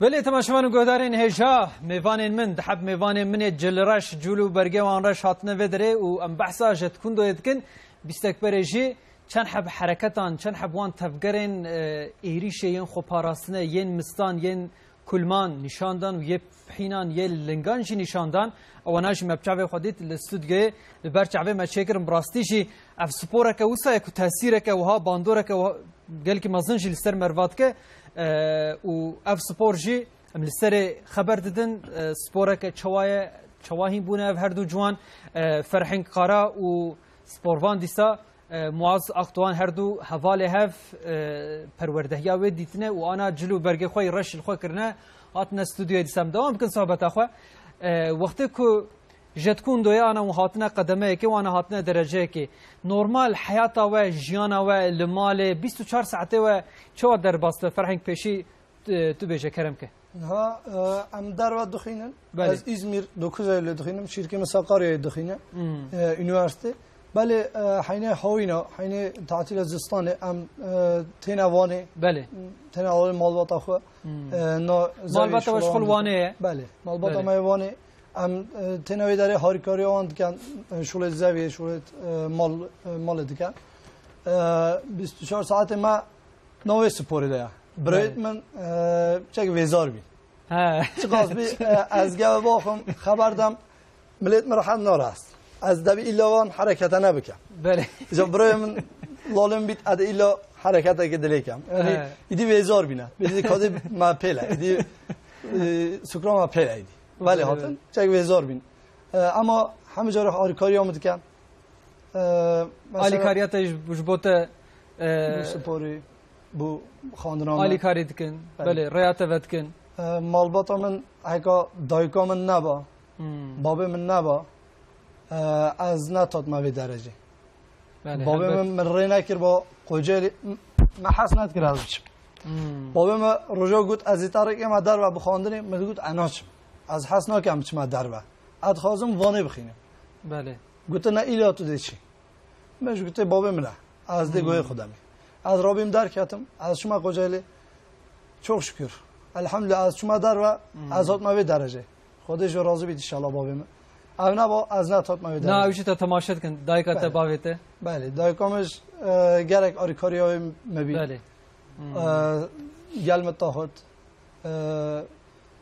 Belê, temaşevan û guhdarên hêja, mêvanên min, di heb mêvanên min ê cilreş, cûl û bergê wan reş hatine vê derê û em behsa Jet Kundoyê dikin. Bîstek berê jî çend heb hereketan, çend heb wan tevgerên, e, êrîşê yên xweparastine, yên mistan, yên kulman nîşan dan û yê pihînan, yê lingan jî nîşan dan. Ewana jî me bi çavê xwe dît li stûdyoyê, li ber çavê me çêkirin. Bi rastî jî ev sporeke wisa ye ku tesîreke wiha, bandoreke wiha, gelkî mezin jî li ser merva dike. E, û ev spor jî em li serê xeber didin. E, sporeke çawa ye, çawa hîn bûne ev her du ciwan, e, Ferheng Kara û sporvan dîsa, e, Muaz Akdoğan her du hevalê hev, e, perwerdehiya wê dîtine û ana cil û bergê xwe yî reş li xwe kirine, hatine stûdyoyê dîsa em dewam bikin sohbeta xwe. E, wextê ku Jet Kundoyê ana û hatine qedemeyekê, wana hatine dereceyekê. Normal heyata we, jiyana we li malê, bîst û çar saetê we çawa derbas dibe? Ferheng pêşî, e, tu bêje kerem ke. Niha, e, em derve dixwînin. Belê. Ez Îzmîr dokuz Eylülê dixwînim. Şîrkê min Sakaryayê dixwîne. Hmm. E, unîversîte. Belê, e, heynê hawîna, heynê tatîla zistanê em, e, têne Wanê. Belê. Têne alê malbata xwe. Hmm. E, na Malbata we ji xwe li Wanê ye? Belê. Malbata Belê. me yê Wanê. Em, e, têne wê derê harîkariya wan dikin, e, şûlê zeviyê, şûlê, e, mal, e, malê dikin. E, bîst û çar saetê me navê sporê de ye. Birayêt Belê. min, e, çek vêzar bî. He. Çiqas bî, e, ez geve baxim, xeber dem, milêt min rehet narast. Ez debî îlla van herekete nebikim. Belê. Îca birayê min lalê min bît, ez ê îlla hereketeke dilê kem. Yanî He. îdî vêzar bîne. Bêjî kadê me pêle. Îdî, e, sukra me pêle îdî. Belê Belê. hatin, çek vêzar bîn. E, ema hemî cara harîkariya min dikin. E, mesela Alîkariya te ji, ji bo te, e, Bû sporî, bû xandina me. Alîkarî dikin. Belê. Belê, rêya te vedikin. E, malbata min heka dayika min neba, Hmm. babê min neba, e, ez nehatime vê derecê. Belê, Babê helbet. min, min rê nekir bo Kocaeli, m-, me hes nedikir ez biçim. Hmm. Babê min roja got, ez ê te rê kêm derve bi xwendinê, min got, ez naçim. Ez hes nakem biçime derve. Ez dixwazim Wanê bixînim. Belê. Gotin, ne îla tu dê çî. Me ji gotê babê min e. Ez dê Hmm. goyê xwe demê. Ez rabîm derketim, ez çûme Kocaeli. Çok şükür. Elhamdülillah, ez çûme derve, Hmm. ez hatime vê derecê. Xwedê ji razî bît inşallah babê min. Ev neba, ez nehatime vê derecê. Na, ew jî te temaşe dikin, dayika te, Belê. bavê te. Belê, dayika min ji, e, gelek arîkariya wê me bî. Belê. Hmm. E, gel min taxot. E,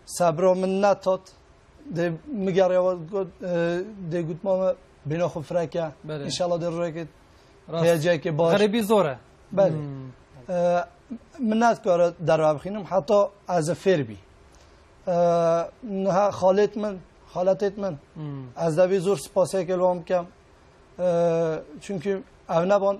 sebra min nehat. Dê min geriya got, e, dê got, mama, bîna xwe fireke. Belê. Înşallah dê rojekê Rast. heyecekê baş. Xerîbî zor e. Belê. Hmm. E, min nedikare derve bixînim, heta ez ê fêr bî. E, niha xalêt min, xaletêt min, Hmm. ez debî zor spasiyekê li wan bikem. E, çunkî ev neban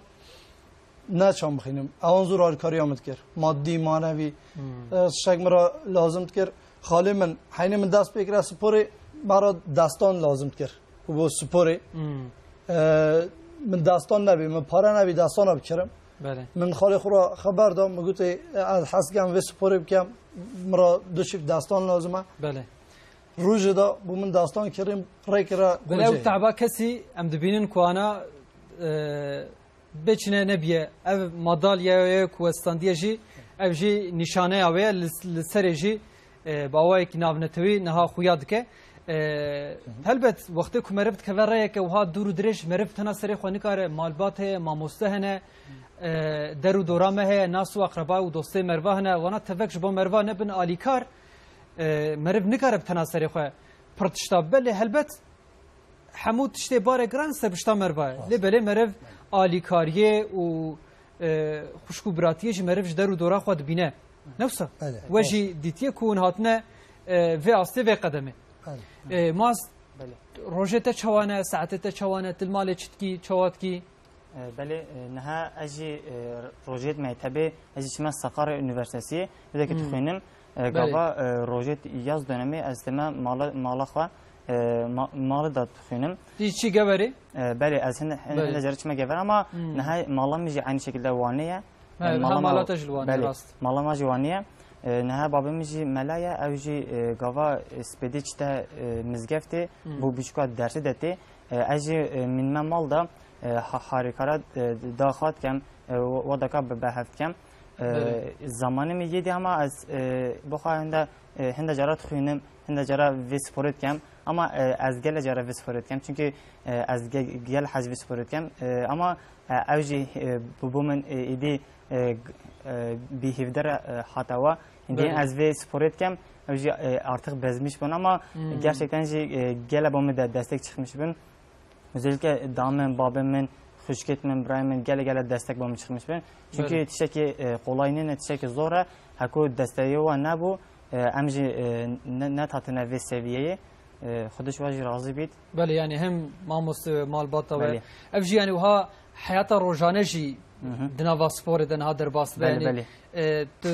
neçam bixînim. Ewan zor alîkariya min dikir. Madî, manevî. Hmm. E, tiştek min re lazim dikir. Xalê min, heynê min dest pê kire sporê, me re destan lazim dikir. Û bo sporê. Hmm. E, min destan nebî, min pare nebî, destana bikirim. Belê. Min xalê xwe re xeber da, min gotê, ez hez dikem vê sporê bikem, min re du çift destan lazim e. Belê. Rojê de bo min destan kirin, rê kire Belê ew Kocaeli. teba kesî em dibînin ku ana, e, bê çi ne nebiye. Ev madalyaya ku we standiye jî, ev jî nîşaneya wê ye. Li, li serê jî, e, bi awayekî navnetewî niha xuya dike. E, Hı hı. helbet, wextê ku meriv dikeve rêyeke wiha dûr û dirêj, meriv tena serê xwe nikare, malbat heye, mamoste hene, e, der û dora me heye, nas û aqreba û dostê meriva hene, wana tevek ji bo meriva nebin alîkar, e, meriv nikare bi tena serê xwe pir tişta bibe. Lê helbet, hemû tiştê barê giran ser pişta meriva ye. Rast. Lê belê meriv alîkariyê û, E, xwişk û biratiyê jî meriv ji der û dora xwe dibîne. Ne wisa? Belê. We jî dîtiye ku hûn hatine, e, vê astê, vê qedemê. Belê. E, Maz, Belê. Rojê te çawa ne, saetê te çawa ne, tu li malê çi dikî, çawa dikî? E, belê, e, niha ez jî, e, rojê mektebê, ez jî çime Sakarya Üniversitesiyê, wêdekî Hmm. dixwînim. E, Belê. Gava, e, rojê yaz dönemê ez dime mala, mala xwe, e, ma-, malê de dixwînim. Tu çi geverê? E, belê, ez hin-, hin-, Belê. hinde cara çime gever ama Hmm. niha mala min jî aynı şekilde Wanê ye. He, E, ha, mala mala me-, te jî li Wanê, belê, rast. mala me jî Wanê ye. E, niha babê min jî mela ye, ew jî, e, gava, e, spêdê çite, e, mizgeftê, Hmm. bo biçûka dersê de tê. E, ez jî, e, mînime mal de, e, ha-, harîkara, e, daxwaz dikem, e, wa-, wa deka bi-, berhev dikem. E, Belê. zamanê min yê dî ama ez, e, bo xwe hinde, e, hinde cara dixwînim, hinde cara vê sporê dikem. Ama, e, ez gele cara vê sporê dikem. Çünkü, e, ez ge-, gel hez vê sporê dikem. E, ama, e, ew jî, e, bi bo min, e, êdî, e, g-, e, bi hevdar, e, hate wa. Hindî Belê. ez vê sporê dikem. Ew jî, e, artık bezmiş bûn ama Hmm. gerçekten jî, e, gele bo min de destek çıkmış bin. Özellikle da min, babê min, xwişkêt min, birayê min gele gele destek bo min çıkmış bin. Çünkü Belê. tiştekî, e, kolay nîne, tiştekî zor e. Heko desteği wa nebû, e, em jî, e, ne, netatine vê seviyeyê. E, Xwedê ji we jî razî bît. Belê, yani hem mamoste ve malbata ve. Belê. Ev jî yani wiha heyata rojane jî Hı hı. di nava sporê de niha derbas dibe. Belê, Yani, belê. e, tu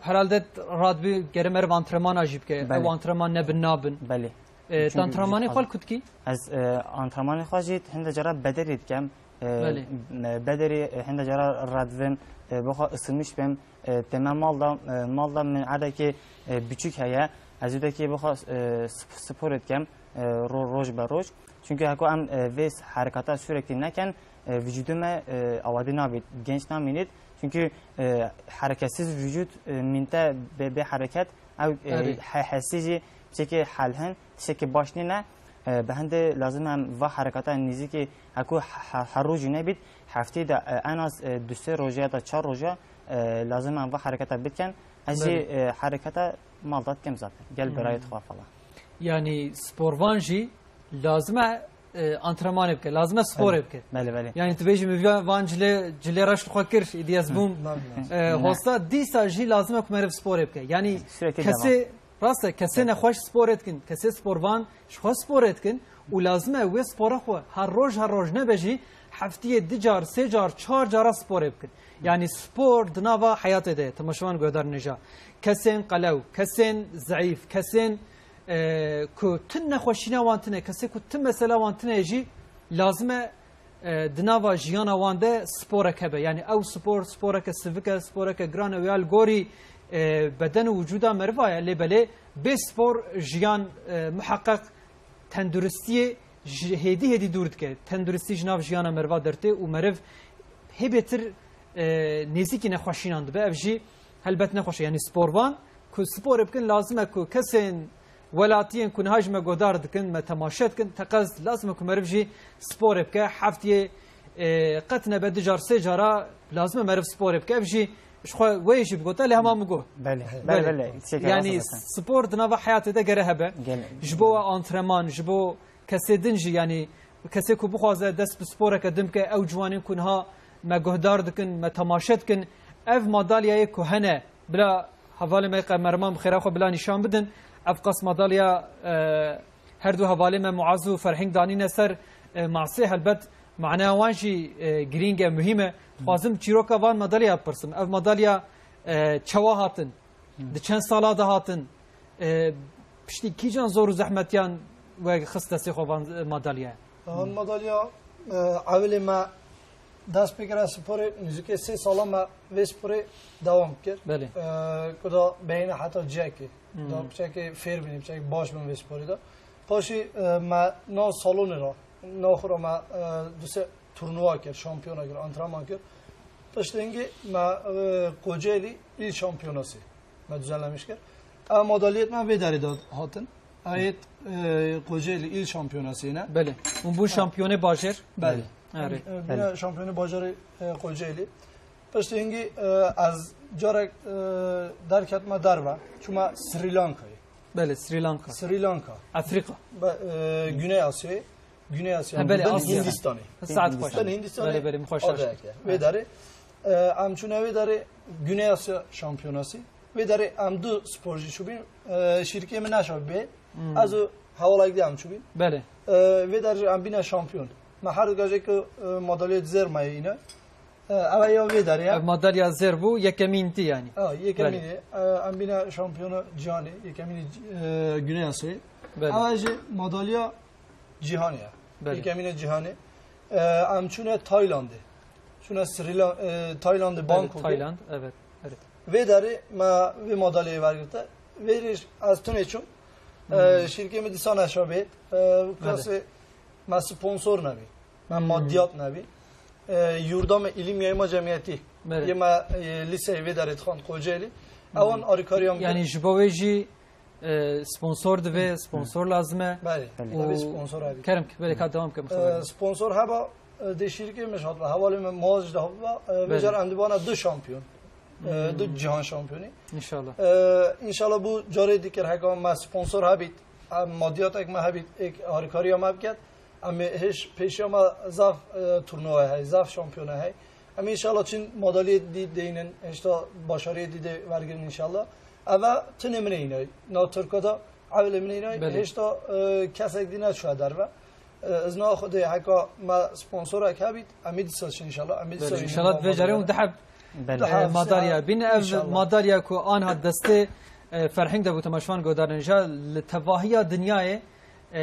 herhalde radbî gere meriv antrenmana jî bike. Belê. Ew antrenman nebin nabin. Belê. E, Çünkü tu antrenmanê xwe li ku dikî? Ez, e, antrenmanê xwe jî hinde cara bederî dikem. E, Belê. me-, bederî, e, hinde cara radvim, e, bo xwe ısınmış bim. E, teme mal da, e, mal da min erdekî, e, biçûk heye. Ez wêdekî bo xwe, e, sp-, spor dikem, e, ro-, roj be roj. Çünkü heko em, e, vê s-, herekata sürekli neken, e, vücudu me, e, avadi nabît, genç namînit. Çünkü, e, hareketsiz vücut, e, minte bê, bê hareket, ew, e, Erê. he-, hesî jî tiştekî helhin, tiştekî baş nîne. E, bi hende lazim em va harekata nêzîkî, heko he-, he-, her rojî nebît, heftê de, e, en az, e, du sê roja ya da çar roja, e, lazim em va harekata bitken. Ez jî, Belê. e, harekata mal da dikim zaten. Gel Hmm. birayê xwe falan. Yani sporvan jî lazim e, e, antrenmanê bike, lazim e sporê Belê. bike. Belê, belê. Yani tu bêjî min van, van cilê, cilê reş li xwe kir, îdî ez bûm, Hı. e, Hı. hosta, dîsa jî lazim e ku meriv sporê bike. Yani Sürekli kesê, devam. rast e, kesê Evet. nexweş sporê dikin, kesê sporvan ji xwe sporê dikin û lazim e wê spora xwe her roj, her roj nebe jî heftiyê di car, sê car, çar cara sporê bikin. Yani spor di nava heyatê de ye, temaşevan guhdarên hêja. Kesên qelew, kesên zeîf, kesên, e, ku tu nexweşîna wan tune, kesê ku tu mesela wan tune jî lazim e, e, di nava jiyana wan de sporek hebe. Yani ew spor, sporeke sivik e, sporeke giran e, ya li gorî, e, beden û wicûda meriva ye. Lê belê bê spor jiyan, e, miheqeq tenduristiyê ji hêdî hêdî dûr dike. Tenduristî ji nav jiyana meriva dertê û meriv hê bêtir, e, nêzîkî nexweşînan dibe. Ev jî helbet nexweş e. Yani sporvan ku sporê bikin lazim e ku kesên welatiyên ku niha ji me guhdar dikin, me temaşe dikin, teqez lazim e ku meriv jî sporê bike. Heftiyê, e, qet nebe du car sê cara lazim e meriv sporê bike. Ev jî ji xwe wê jî bigota, lê hema min got. Belê, Belê. belê, belê. Tiştekî Yani rast e zaten. spor di nava heyatê de gere hebe. Gel- Ji bo we antrenman, ji bo kesê din jî, yani kesê ku bixwaze dest bi sporeke din bike, ew ciwanên ku niha me guhdar dikin, me temaşe dikin, ev madalyayê ku hene, bila hevalê me qemerman bi xêra xwe bila nîşan bidin. Ev qas madalya, e, her du hevalê me Muaz û Ferhîng danîne ser, e, masê, helbet maneya wan jî, e, girîng e, muhîm e. Dixwazim çîroka van madalya bipirsim. Ev madalya, e, çawa hatin? Di çend sala de hatin? E, piştî kîjan zor û zehmetiyan we xist destê xwe van, e, madalya? Van madalya, e, ewilê me dest pê kire sporê, nêzîkê sê sala me vê sporê dewam kir. Belê. E, ku da beyne heta ciyekê. Hmm. Da piçekê fêr bînî, piçekê baş bin vê sporê de. Paşî, e, me nav salonê ra, nav xwe ra me, e, du sê turnuva kir, şampiyona kir, antrenman kir. Piştî hingî me, e, Kocaeli il şampiyonası me düzenlemiş kir. Ev madalyet me vê derê de hatin. Ayet, e, Kocaeli il şampiyonası yine. Belê. Hûn bûn şampiyonê bajêr? Belê. Erê. E, bîne Belê. şampiyonê bajarê, e, Kocaeli. Piştî hingî, e, ez carek, e, derketime derve. Çûme Sri Lankayê. Belê, Sri Lanka. Sri Lanka. Afrika. Be-, e, Güney Asyayê. Güney Asya, Ha, belê, bin Asya. Hindistanê. Saet xweş. Bin Hindistanê. Belê, belê, min xweş Adaya. Wê derê, e, em çûne wê derê Güney Asya şampiyonası. Wê derê em du sporcî çûbîn, e, şîrkê min neşa bê. Hmm. Ez û hevalek dî em çûbîn. Belê. E, wê derê em bîne şampiyon. Me her gajê ku, e, madalya zêr me yîne. E, ev ya wê derê ya. Ev madalya zêr bû, yekemîn tî yani. Ha, yekemîn Belê. e, em bîne şampiyona cîhanê, yekemînê, e, Güney Asyayê. Belê. Ev jî madalya cîhanê ya. Belê. Yekemînê cîhanê. E, em çûne Taylandê. Çûne Sri Lan-, e, Taylandê, Belê, Bangkokê. Tayland, evet, evet. Vê derê me vê madalyayê wergirte. Vê rê ez tunê çûm. E, Hmm. şîrkê min dîsa neşa bê. E, Belê. kasê me sponsor nebî. Me Hmm. madiyat nebî. E, yurda me îlim yayma cemiyetî. Belê. Yê me, e, lîseyê vê derê dixwand Kocaelî. Hmm. Ewan arîkariya min Yani ji bo wê jî, e, sponsor divê, sponsor lazim e. Belê. Belê. Û Tabii sponsor abi. Kerem ki, belê ka devam kim E, xeber. sponsor heba, e, dê şîrkê min hatba. Hevalê min Muaz jî de hatba. E, Belê. vê car em dibana du şampiyon. E, Hmm. du cihan şampiyonî. İnşallah. E, inşallah bu carê dikir heka me sponsor hebît. Em madiyatek me hebît, ek harikariya me biket. Em ê hêj pêşiya me zaf, e, turnuva hey, zaf şampiyona hey. Em inşallah çin madalyê dî deynin, hêşta başariyê dî de wergirin inşallah. Eve tinê min ê inay. Na Tirka da evlê min ê inay, Belê. hêşta, e, kesek dî neçûye derve. E, izna Xwedê heka me sponsorek hebît, em ê dîsa çin inşallah. Em ê dîsa Belê, çin inşallah madalyê. Vê carê û diheb Belê. Diheb, e, madalya siheb, bîne. Ev inşallah. madalya ku anha destê, e, Ferhing de bû temaşevan godarin ja li tevahiya dinyayê, e,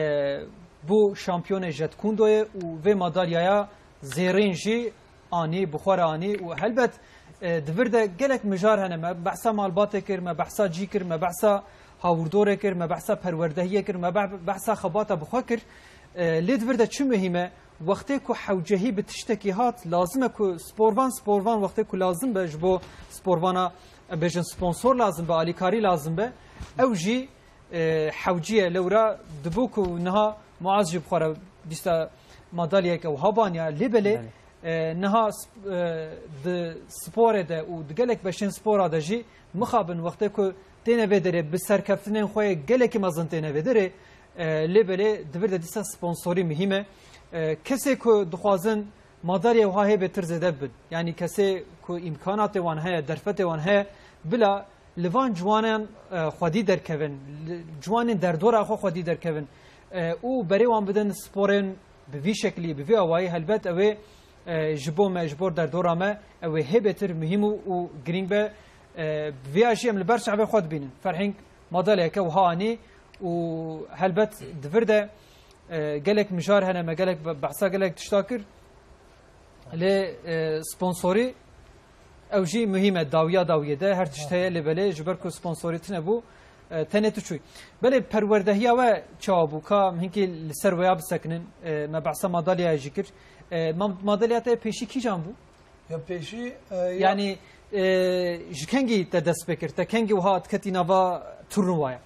bû şampiyonê Jet Kundoyê û vê madalyaya zêrîn jî anî, bi xwe re anî û helbet, e, di vir de gelek mijar hene. Me behsa malbatê kir, me behsa cî kir, me behsa hawirdorê kir, me behsa perwerdehiyê kir, me beh-, behsa xebata bi xwe kir. E, lê di vir de çi muhîm e? Wextê ku hewcehî bi tiştekî hat, lazim e ku sporvan, sporvan wextê ku lazim be ji bo sporvana, em bêjin sponsor lazim be, alîkarî lazim be. Ew jî, e, hewcî ye. Lewra dibû ku niha Muaz jî bi xwe re dîsa madalyayeke wiha baniya. Lê belê, Belê. e, niha sp-, e, di sporê de û di gelek beşên spora de jî mixabin wextê ku têne vê derê bi serkeftinên xwe yê gelekî mezin têne vê derê, e, lê belê di vir de dîsa sponsorî muhîm e. E, kesê ku dixwazin madalyayê wiha hê bêtir zêde bibin, yanî kesê ku îmkanatê wan heye, derfetê wan heye, bila li van ciwanên, e, xwedî derkevin, li ciwanên derdora xwe xwedî derkevin, e, û berê wan bidin sporên bi vî şeklî, bi vî awayî, helbet ew ê, e, ji bo me, ji bo derdora me, ew ê hê bêtir muhîm û, û girîng be. E, bi vîya jî em li ber çavê xwe dibînin. Ferhîng madalyayeke wiha anî û helbet di vir de, e, gelek mijar hene, me gelek be-, behsa gelek tişta kir. Lê, e, sponsorî ew jî muhîm e, dawiya dawiyê de her tişt heye, lê belê ji ber ku sponsorî tune bû, e, tenê tu çûyî. Belê perwerdehiya we çawa bû? Ka em hinkî li ser weya bisekinin, e, me behsa madalyaya jî kir. E, ma-, madalya te pêşî kîjan bû? Ya pêşî, e, ya Yanî, e, ji kengî te dest pê kir? Te kengî wiha diketî nava turnuvaya?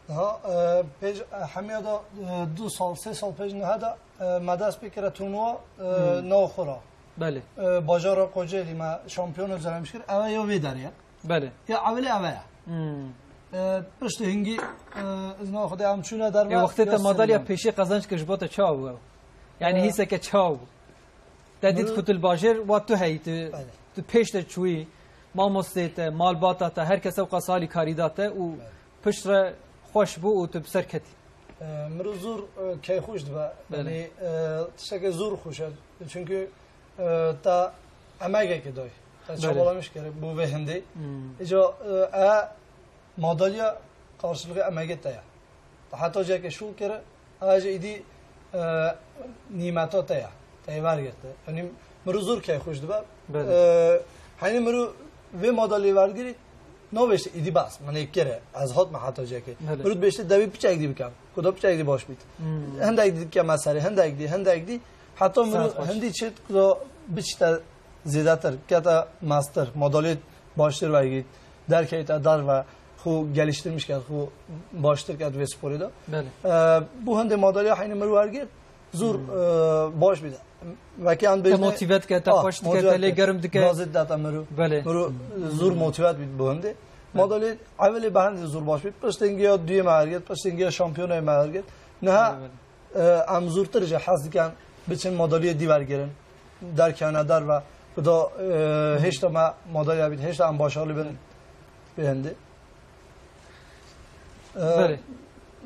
Daha, e, pêj, e, hemiya da, e, du sal, sê sal pêj niha da, e, me dest pê kire turnuva, e, Hmm. nav xwe ra. Belê. E, bajara Kocaelî me şampiyon özellemiş kir. Eve ya vê derê ye. Belê. Ya ewilê eve ye. Hmm. E, piştî hingî, e, izna Xwedê em çûne derve. Ya wextê te ya madalya serî pêşî qezenc kir ji bo te çawa bû ew? Yanî E, hîseke çawa bû? Te dît Miro- ku tu li bajêr wa tu heyî, tu, Belê. tu pêş de çûyî, mamostê te, malbata te, her kes ew qas alîkarî da te û Belê. pişt re xweş bû û tu bi ser ketî. E, miro zor, e, keyxweş dibe. Belê. Yanî, e, tişteke zor xweş e. Çünkü, e, te emegekê dayî. Te Belê. çabalamiş kere bo vê hindê. Hmm. Îca, e, e, madalya karşılığı emegê te ye. Te heta ceke şûl kere, ev jî îdî, e, nîmeta te ye. Te yê wergirte. Yanî miro zor keyxweş dibe. Belê. E, heynî miro vê madalyê wergirî, nabêjte îdî bas, min ê kere, ez hatme heta ceke. Belê. Miro dibêjte devê piçek dî bikem. Ku da piçek dî baş bît. Hmm. Hindek dî dikeme serê, hindek dî, hindek dî. Heta miro Saet baş. hindî çêt ku da biçte zêdetir, kete mestir, madalyê baştir vegît, derkeyte derve, xwe geliştirmiş ket, xwe baştir ket vê sporê de. Belê. E, bu hindê madalya heynî miro wergir, zor, Hmm. e, baş bî. Wekî an Te bêjne, motive dike, te ah, xweş dike, motive te lê dike. germ dike. Gazet data miro. Belê. Miro zor motive bî bu hindê. Belê. Madalya evelê be hindê zor baş bî. Piştên giya duyê me wergir, piştên giya şampiyonayê me wergir. Niha Belê, belê. E, em zûrtir jî hez dikin biçin madalyê dî wergirin. Derkevne derve, ku da, e, hêşta me madalya bît, hêşta em başarlî bin vê hindê. E, Belê.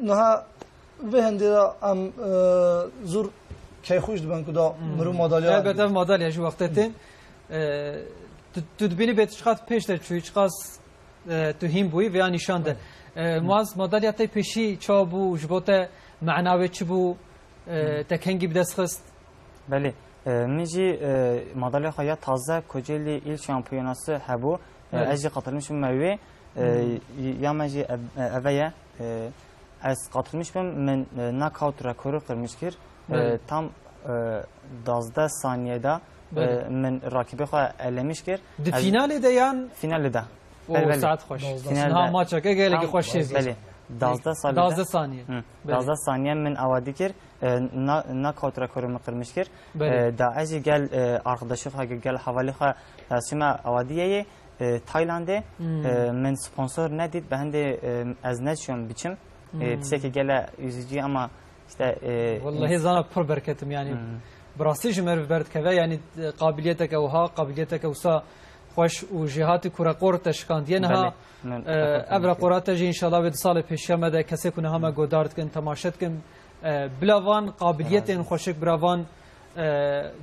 Niha vê hindê de em, e, zûr keyxweş dibin ku da Hmm. mirov madalya Elbette ev madalya ji wextê tên. E, tu, tu dibînî bê tu çiqas pêş de çûyî, çiqas e, tu hîn bûyî vêya nîşan de. E, Muaz, madalya te pêşî çawa bû? Ji bo te mena wê çi bû? E, te kengî bi dest xist? Belê. E, min jî, e, madalya xwe ya taze Kocaeli il şampiyonası hebû. E, Belê. Ez jî katılmışım me wê. E, Hmm. Ya me jî ev-, e, eve ye. E, ez katılmış bim, min, e, knockout rekoru kırmış kir. E, Belê. Tam, e, dazdeh saniyede, Belê. E, min rakibê xwe elemiş kir. Di Ez finalê de yan? Finalê de. O Belê, belê. Saet xweş. Finalde. Niha maçeke gelekî Tam xweş çêbî. Belê. Dazdeh salî de. Dazdeh saniye. Hı. Belê. Dazdeh saniye min awadî kir. E, na, knockout rekoru min qirmiş kir. Belê. E, da ez jî gel, e, arkadaşê xwe, gel hevalê xwe, Rasîma awadiyê yê, e, Taylandê. Hmm. E, min sponsor nedît, bi hindê, e, ez neçûyom biçim. E, Hmm. Tiştekî gele üzücü ama işte, e, Wellahî ins- zana pir berketim yani. Hmm. Bi rastî ji me re bi ber dikeve yani, e, qabiliyeteke wiha, qabiliyeteke wisa xweş û jêhatî ku reqor te şikandiye niha, Belê. Min e, reqor ev şikandiye. Reqora te jî înşallah wê di salê pêşiya me de kesê ku niha me godar dikin, temaşe dikin, e, bila van qabiliyetên Razî. Xweşik, bila van, e,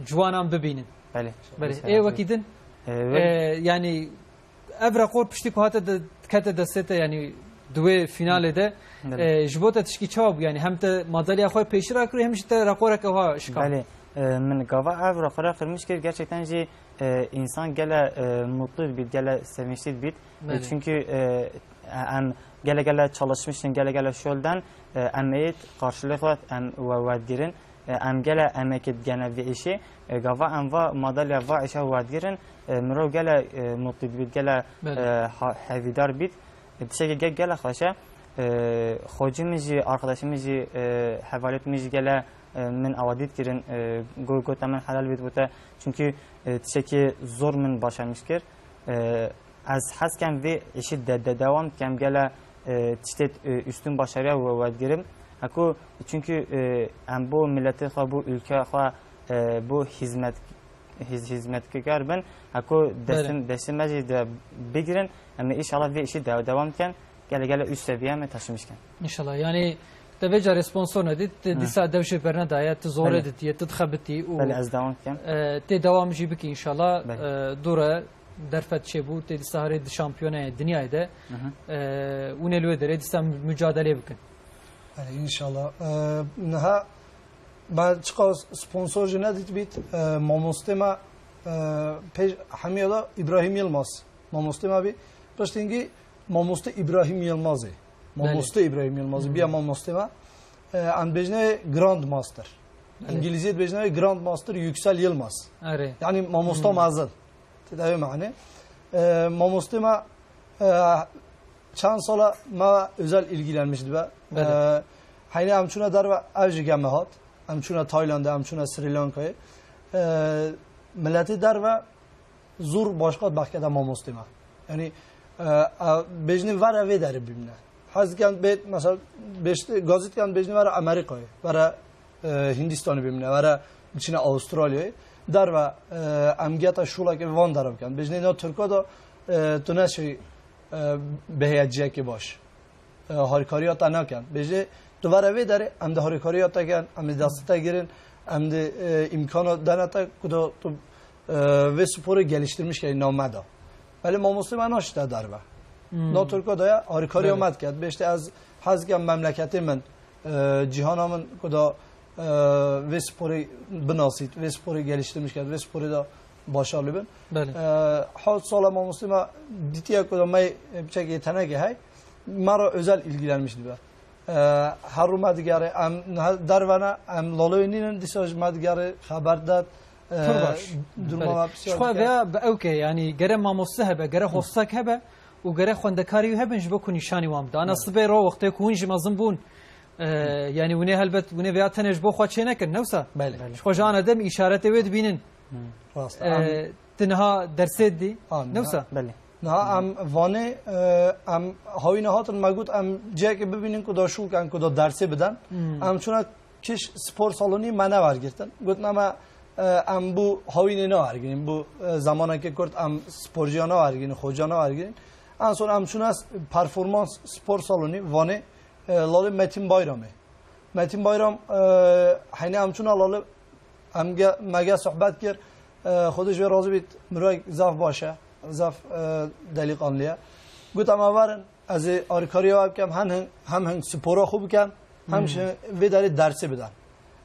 ciwanan bibînin. Belê. Belê. Ê wekî din, E, e, yani ev reqor piştî ku hate de, kete destê te, yani di wê finalê de, Belê. E, ji bo te tişkî çawa bû? Yani hem te madalya xwe pêşî rakirî, hem jî te reqoreke wiha şikand. Belê. E, min gava ev reqora qirmiş kir, gerçekten jî, e, insan gele, e, mutlu bit, gele sevinçli bit. E, Belê. Çünkü, e, em gele gele çalışmışın, gele gele şolden, e, em êt karşılığı em we, we digirin. E, em gele emekê digene vê îşê. E, gava em va madalya va îşa werdigirin, e, mirov gele, e, mutlu dibît, gele, Belê. E, ha-, hevîdar bît. E, tiştekî ge-, gele xweş e. E, xocî min jî, arkadaşî min jî, e, hevalêt min jî gele, e, min awadî dikirin, e, go-, gote min helal bît gote. Çünkü, e, tiştekî zor min başarmış kir. E, Ez hez kem vê îşî de, de devam kem gele, e, tiştê, e, üstün başarıya we, we digirim. Heko, çünkü, e, em bo milletê xwe, bo ülke xwe, e, bo hizmet, hiz-, hizmetkar bin. Heko Belê. Destin, destin me jî de bigirin. Em ê inşallah vê işi de, devam ken. Gele gele üst seviye me taşımışken. İnşallah. Yani te vê carê sponsor nedît, te Hı. dîsa dev jê bernedaye, tu zorê Belê. Ditiye, tu dixebitî û, Belê, ez devam kem. E, tê devam jî bikî inşallah. Belê. E, dûre derfet çêbû, tê dîsa herê di şampiyonaya dinyayê de, Hı hı. e, hûn ê li wê derê dîsa mü-, mücadelê bikin. Belê, inşallah. E, niha me çiqas sponsor jî nedît bît, e, mamostê me, e, pêş hemiya da İbrahim Yilmaz. Mamostê me bî. Piştîngî mamostê İbrahim Yilmazê. Belê. Mamostê İbrahim Yilmazê. Hmm. Biya mamostê me. E, em dibêjinê Grand Master. Belê. İngilizce dibêjinê Grand Master Yüksel Yılmaz. Erê. Yani mamosta Hmm. mezin. Tê de wê mane. E, mamostê me, e, çend sala me özel ilgilenmiş dibe. Belê. E, heynê em çûne derve ev jî geme hat. Em çûne Taylandê, em çûne Sri Lankayê. E, milletê derve zor başqa behkete mamostê me. Yani, e, e, bêjinê vere vê derê bimîne. Hez dikin bê, mesela, bêjt-, gazî dikin bêjinê vere Amerîkayê, vere, e, Hindistanê bimîne, vere biçine Avustralyayê. Derve, e, em geta şolekê van dere bikin. Bêjinê na Tirka da, e, tu neşî, e, bihêye ciyekê baş. E, harîkariya te nakin. Bêjê, tu vere vê derê, em di harîkariya te kin, em ê destê te girin, em di, e, îmkana dene te ku da tu, e, vê sporê geliştirmiş key name da. Belê mamostê me naşite derve. Hmm. Na Tirka da ya, harîkariya Belê. Me diket. Bêjte ez hez dikim memleketê min, e, cîhana min ku da, e, vê sporê binasît, vê sporê geliştirmiş ket, vê sporê da başarlı bin. Belê. E, hewt sala mamostê me dîtiye ku da me biçekê tenekê hey, me re özel ilgilenmiş dibe. E, her rû me digere, em niha derve ne, em laloyê nînin, dîsa ji me digere, xeber det, e, Pir baş. Duruma Belê. Me Ji xwe psikolojîk e. Veya bi ewke, yani gere mamoste hebe, gere hostek hebe û gere xwendekarî wî hebin ji bo ku nîşanî wan bide. Ana Belê. Sibê ro wextê ku hûn jî mezin bûn, e, Hı. Yani hûn ê helbet, hûn ê veya tenê ji bo xwe çê nekin, ne wisa? Belê. Belê. Ji xwe ji ana dem îşaretê wê dibînin. Hı. Rast. E, Em tu niha dersê didî, An, ne wisa? Belê. Niha em vanê, e, em hawîne hatin, me got, em cihekê bibînin ku da şûl ken, ku da dersê biden. Hmm. Em çûne kiş spor salonî me newergirtin. Gotin, em, e, em bû hawînê newergirîn, bû, e, zemaneke kurt em sporciya newergirîn, xoca newergirîn. En son em çûne s-, performans spor salonî Vanê, e, lalê Metin Bayramê. Metin Bayram, e, heynê em çûne lalê, em ge-, me ge sohbet kir, e, Xwedê ji wê razî bît, mirovek zaf baş e, zaf, e, delîqanlî ye. Got, em ê werin, ez ê alîkariya we bikim, hem hin, hem hin spora xwe bikim, hem jî vê derê dersê bidim.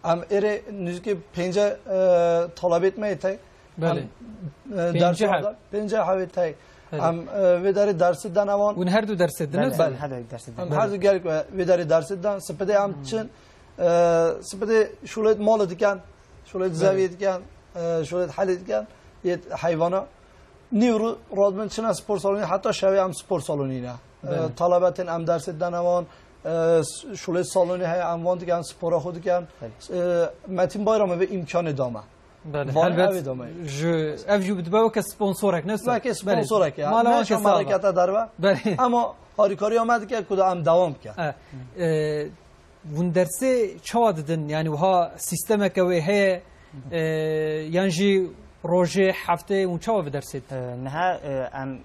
Em êrê nêzîkî pêncî, e, talebêt me yê tey. Belê. Em, e, Pêncî dersê heb. Pêncî hebê tey. Belê. Em, e, vê derê dersê dene wan. Hûn her du dersê dine? Belê, Belê. Em her du dersê dine. Em her du gelek vê derê dersê dine. Sipidê em çin, e, sipidê şûlê malê dikin, şûlê Belê. Zeviyê dikin, e, şûlê helê dikin, yê heyvana. Nîvro radibin çine spor salonî, heta şevê em spor salonî ne. Belê. E, talebetên em dersê dene wan, e, s-, şûlê salonî heye, em wan dikin, spora xwe dikin. Belê. E, Metin Bayram vê îmkanê da me. Belê, Van helbet ev dame. Ji, ev jî dibe weke sponsorek, ne wisa? Weke sponsorek ya. Mala wan Meşa kesa me va. Rêkete derve. Belê. Ama harîkariya me dike ku da em dewam bikin. E, e, hûn dersê çawa didin? Yani wiha sîstemeke wê heye, e, yan jî rojê, heftê hûn çawa vê dersê didin? E, niha, e, em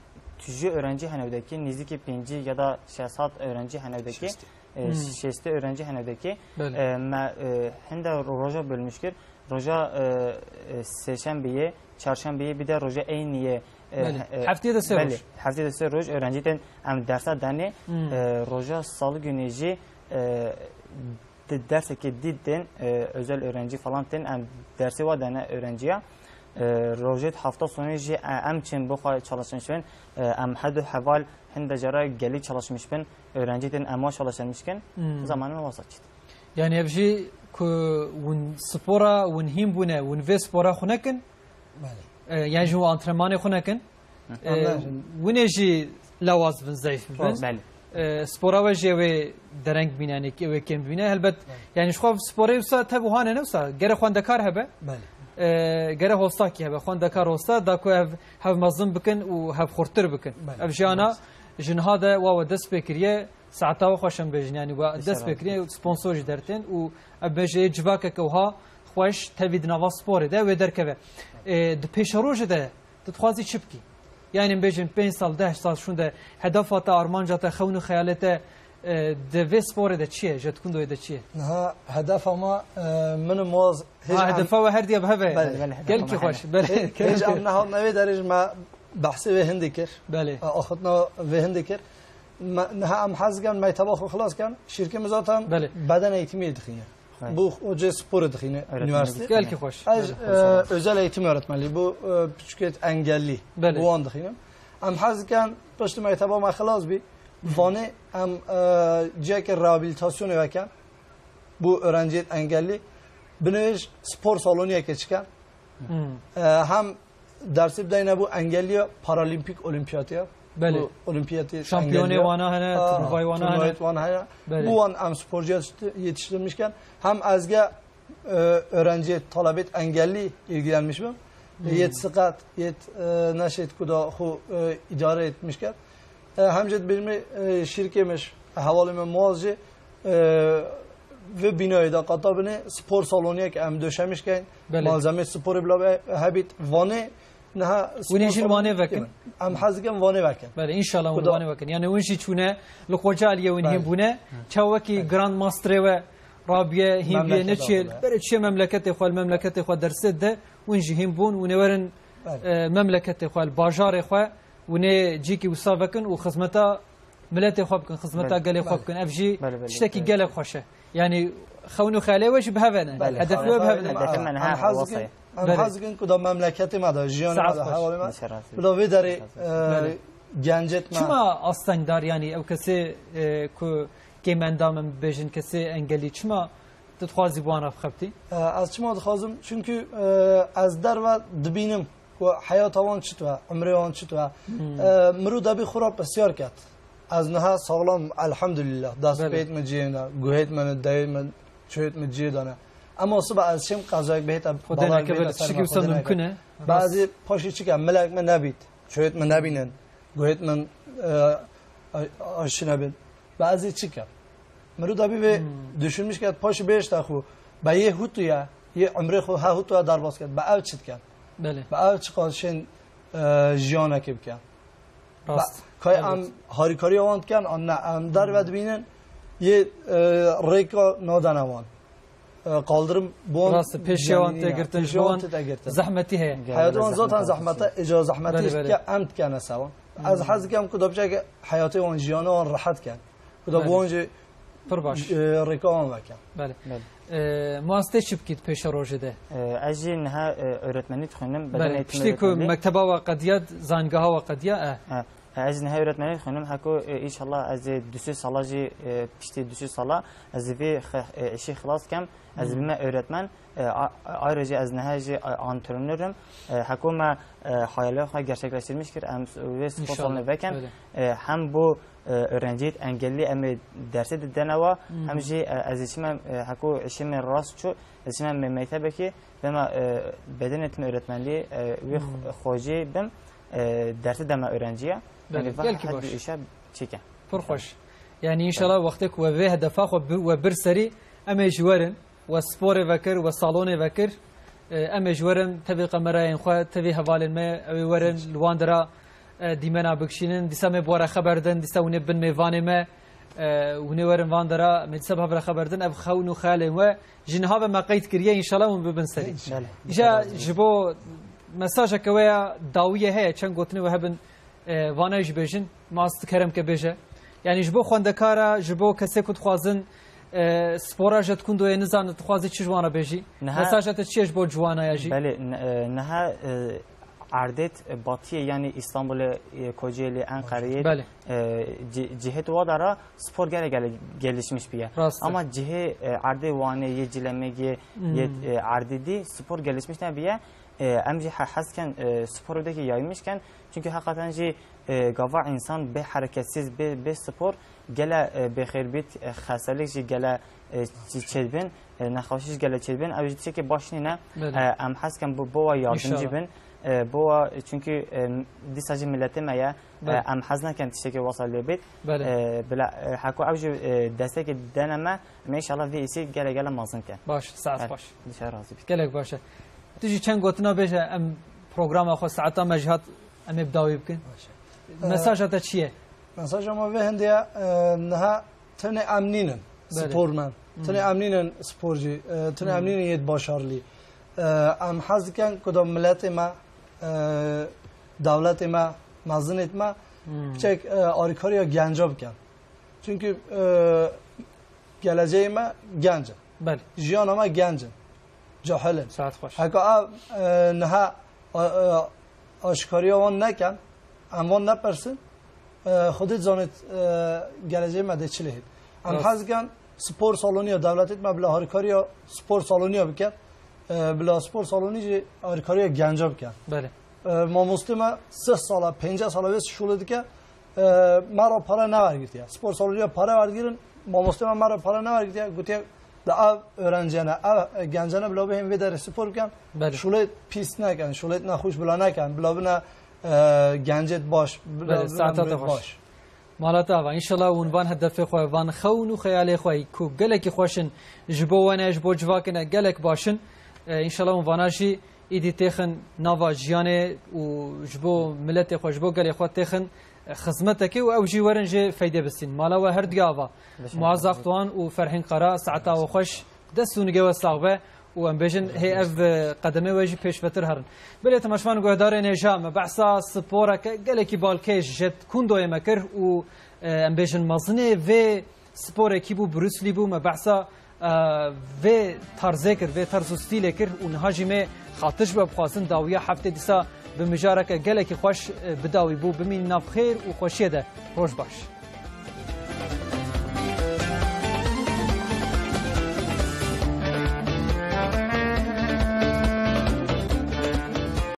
tijî öğrenci hene wêdekî, nêzîkî pêncî ya da şeş sed öğrenci hene wêdekî. Şêstî. E, Hmm. Şêstî öğrenci hene wêdekî. Belê. E, me, e, hinde roja bölmüş kir. Roja, e, e, sêşembeyê, çarşembeyê, bir de roja eyniyê, e, Belê. E, Hefteyê de sê belê, roj. Hefteyê de sê roj öğrenci tên em dersa danê, Hmm. e, roja salı günü jî, e, de-, dersekê dî tên, e, özel öğrenci falan tên em dersê wa dene öğrenciya. E, rojê hafta sonu jî, e, em çin bo xwe çalışmış bin, e, em hedu heval hinde cara gelî çalışmış bin, öğrenci tên em wa çalışmış kin, Hmm. zamanın wasa çit. Yani ev jî ku hûn spora, hûn hîn bûne, hûn vê spora xwe nekin, Belê. e, yani jî hûn antrenmanê xwe nekin, Hı. e, Anladım. Hûn ê jî lewaz bin, zayıf bin. Belê. E, spora we jî ew ê dereng bîne, yani ew ê kêm bîne. Helbet, Belê. yani ji xwe sporê wisa tev wiha ne, ne wisa. Gere xwendekar hebe. Belê. E, gere hostakî hebe. Xwendekar hosta, da ku ev hev mezin bikin û hev xurtir bikin. Belê. Ev jiyana Belê. Ji niha de wa we dest pê kiriye. Saeta we xweş em bêjin, yanî we dest pê kiriye, sponsor jî dertên û em bêje yê civakeke wiha xweş tevî di nava sporê de wê derkeve. Ê, di pêşerojê de tu dixwazî çi bikî? Yanî em bêjin pênc sal, deh sal şûnde hedefa te, armanca te, xewn û xeyalê te, e, di vê sporê de çi ye? Ji di kundoyê de çi ye? Niha hedefa me, e, min û Muaz Ha, hedefa we her diye bi hev e. Belê. Belê, hedefa Gelkî me xweş. hene. Belê. Hê-, hêj em nehat navê derê ji me behsê vê hindê kir. Belê. E, axutina vê hindê kir. Me, niha em hez dikin, mekteba xwe xilas dikin. Şîrkê min zaten Belê. beden eğitimi dixîne. Xwê. Bu hoca sporê dixîne Öğretmenlik üniversite. dixîne. Gelkî xweş. Ez, Belê. e, özel eğitim öğretmenliği, bu, e, piçûkêt engellî. Belê. Bu wan dixînim. Em hez dikin, piştî mekteba me xilas bî. Vanê em, e, cihekê rehabilitasyonê vekin. Bu öğrenciyet engelli. Binêj spor saloniyeke çiken. Hmm. E, hem dersê bideyne bu engelliya paralimpik olimpiyatı ya. Belê. Bu olimpiyatı Şampiyonê engelliya. wana hene, Aa, turnuvayê wana hene. turnuvayê wana hene. Belê. Bu wan em sporcuya yetişti-, yetiştirmişken. Hem ezge, e, öğrenci, talebet engelli ilgilenmiş mi? Hmm. Yet sıkat, yet, e, neşet kuda xu, e, idare etmişken. E, hem jî dibêjim, e, şîrkê min, hevalê min Muaz jî, e, vê bînayê de qata binê spor saloniyek em döşemiş keyn. Belê. Malzemê sporê bila be hebît. Vanê niha Hûn ê spor jî li salonê Wanê vekin? Em hez dikin Vanê vekin. Belê, înşallah hûn Kuda- Wanê vekin. Yani hûn jî çûne li Kocaeliye hûn Belê. hîn bûne. Belê. Çawekî Grand Masterê we rabiye, hîn biye, Memleketa neçiye, xwe de. berê çiye memleketê xwe, li memleketê xwe dersê de, hûn jî hîn bûn, hûn ê werin, Belê. e, memleketê xwe, li bajarê xwe. Hûn ê cîkî wisa vekin û xizmeta miletê xwe bikin, xizmeta Belê. gelê xwe Belê. bikin. Ev jî Belê, belê, tiştekî belê. gelek xweş e. Yanî xewn û xeyalê we jî bi hev e ne. Belê. Hedefê we bi hev e ne. Hedefê me niha Em hez wasa ye. dikin, em Belê. hez dikin ku da memleketê me de, jiyanê Saet me de, xweş. hevalê me, Neşe razî. bila vê derê, Neşe razî. e, Belê. gencet me. Çima astengdar, yanî ew kesê, e, ku kêmendam in bêjin, kesê engelî, çima tu dixwazî bi wan re bixebitî? E, ez çima dixwazim? Çünkü, e, ez derve dibînim. Ku heyata wan çi dibe, umrê wan çi dibe. Hmm. E, mirû debî xwe re pisyar ket. Ez niha saxlam, elhamdülillah, dest Belê. pêt min cihê de, guhêt min, dewêt min, çoyêt min cihê de ne. Ema sibe ez çêm qezayek bihête, Xwedê balak neke bihête belê, ser tiştekî me, wisa Xwedê mimkun neke. e. Rast. Bazî paşî çike, milek min nebît, çoyêt min nebînin, guhêt min, e, a-, aşî nebin. Bazî çike. Mirû debî vê Hmm. düşünmüş ket, paşî bêhişte xwe. Be yê hûtuye, yê umrê xwe he hûtuye derbas ket. Be ev çi dikin? Belê. Be ev çiqas şên, e, jiyanekê bikin? Rast. Be, kay Elbet. em harîkariya wan dikin, an ne, em derve dibînin, yê, e, rêka nadene wan. E, qaldirim bi wan Rast, pêşiya wan tê girtin, pêşiya wan tê girtin. Zehmetî heye. Heyatê wan zaten zehmete, îca zehmetî Belê, belê. ke em dikene sewa. Ez hez dikim ku da biçe ke heyatê wan, jiyana wan rehet ken. Ku da Belê. bi wan jî Pir baş. e, rêka wan veke. Belê. Belê. E, Muaz, tê çi bikît pêşerojê de? E, ez jî niha, e, öğretmenî dixwînim, beden Belê. eğitimi Piştî ku öğretmenliği. mekteba we qediya, zanîngeha we qediya, e. E, e, ez niha öğretmenî dixwînim, heko, e, inşallah ez ê du sê sala jî, e, piştî du sê sala ez ê vê xe-, e, işî xilas kem, ez Hmm. bime öğretmen. E, a-, ayrıca ez niha jî, e, antrenörüm. E, heko me, e, hayalê xwe gerçekleştirmiş kir, em s-, vê spor İnşallah. salonê vekem. Öyle. E, hem bu, e, öğrenciyet engelli em ê dersê de denewa, Hmm. hem jî, e, ez işime, e, heko işime rast çû, ez işime me-, mektebekî, ve me, e, beden eğitimi öğretmenliği, e, vê Hmm. xo-, xocî bim, e, dersê de me öğrenciye. Belê, Yani, gelkî her baş. bir işe çekin. Pir xweş. Yani, inşallah wextê ku we vê hedefa xwe bi-, we bir serî, em ê ji werin, we sporê vekir, we salonê vekir, e, em ê ji werin tevî kamerayên xwe, tevî hevalên me, ew ê werin li wan dira, e, dîmena bikişînin, dîsa me bi we re xeber din, dîsa hûn ê bin mêvanê me, e, hûn ê werin van dira, me dîsa bi hev re xeber din, ev xewn û xeyalên we ji niha ve me qeyd kiriye, inşallah hûn bibin serî. İnşallah. Îja ji bo mesajeke we ya dawiyê heye, çend gotinê we hebin, e, vana jî bêjin, Muaz, tu kerem ke bêje. Yani ji bo xwendekara, ji bo kesê ku dixwazin, e, spora ji kundoyê nizanin, dixwazî çi ji wan re bêjî? Niha Mesaja te çi ye ji bo ciwana ya jî? Belê, n-, e, niha, e, erdêt, e, batiyê, yani İstanbul'e, e, Kocaeli, Ankara'yı, Belê. e, ci-, cihet wadara spor gele gele gelişmiş bir yer. Rast e. Ama cihê, e, erdê Wanê, yê Cilemegê, Hmm. yê, e, erdê dî spor gelişmiş ne bir yer. E, em jî he-, hez ken, e, spor de ki yaymışken, çünkü hakikaten jî, e, gava insan bê hereketsiz, bê, bê spor gele, e, bêxêrbît, e, xestelik jî gele, e, çi-, çêdibin, e, nexweşî jî gele çêdibin. Ew jî tiştekî baş nîne. Belê. E, em hez ken bo, bo wa yardimcî İnşallah. bin. E, bo wa, çünkü, e, dîsa jî milletê me ye. E, Belê. em hez neken tiştekî wasa lê bêt. Belê. E, bila, e, heko ew jî, e, destekê dene me, em inşallah vê îsî gele gele mezin ken. Baş, saet Belê. xweş. Dişa razî bît. Gelek baş e. Tu jî çend gotina bêje, em programa xwe saeta me jî hat, em ê bi dawî bikin. Baş e. Mesaja te çi ye? Mesaja me vê hindê ye, e, niha tenê em nînin Belê. spormen. Hmm. Tenê em nînin sporcî, e, tenê em Hmm. nînin yêt başarlî. E, em hez dikin ku da miletê me, e, dewletê me, mezinêt me, Hmm. piçek, e, arîkariya genca bikin. Çünkü, e, geleceğê me genc in. Belê. Jiyana me genc in. Cahil in. Saet xweş. Heka ev, e, niha, e, e, aşkariya wan neken, em wan nepirsin, e, xwedê zanit, e, geleceğê me dê çi lê hêt. Em Rast. hez dikin spor saloniya dewletê me bila harîkariya spor saloniya bikin. E, bila spor salonî jî harîkariya genca bikin. Belê. E, mamostê me sih sala, pênceh sala vê şûlê dike, e, me re pare newergirtiye. Spor saloniya pare werdigirin, mamostê me me re pare newergirtiye. Gotiye, de ev öğrenciyene, ev gencene bila bihên vê derê spor bikin. Belê. Şûlê pîs nekin, şûlê nexweş bila nekin, bila bine, e, gencêt baş, bila Belê, bine saeta te milet xweş. baş. Mala te ava. Înşallah hûn van hedefê xwe, van xewn û xeyalê xwe ku gelekî xweş in, ji bo we ne, ji bo civakê ne, gelek baş in. E, înşallah hûn vana jî îdî têxin nava jiyanê û ji bo miletê xwe, ji bo gelê xwe têxin, e, xizmetekê û ew jî werin jê feydê bistîn. Mala we her diya ava. Muaz Akdoğan û Ferhîn Kara, saeta we xweş. Dest û nigê we sax be û em bêjin hê ev, e, qedemê we jî pêşvetir herin. Belê temaşevan guhdarên hêja me behsa sporeke gelekî balkêş ji kundoyê me kir û, e, em bêjin mezinê vê sporê kî bû, Bruce Lee bû, me behsa, e, vê tarzê kir, vê tarz û stîlê kir û niha jî me xatir ji we bixwazin dawiya heftê dîsa bi mijareke gelekî xweş, e, bidawî bû, bimîn nav xêr û xweşiyê de. Roj baş.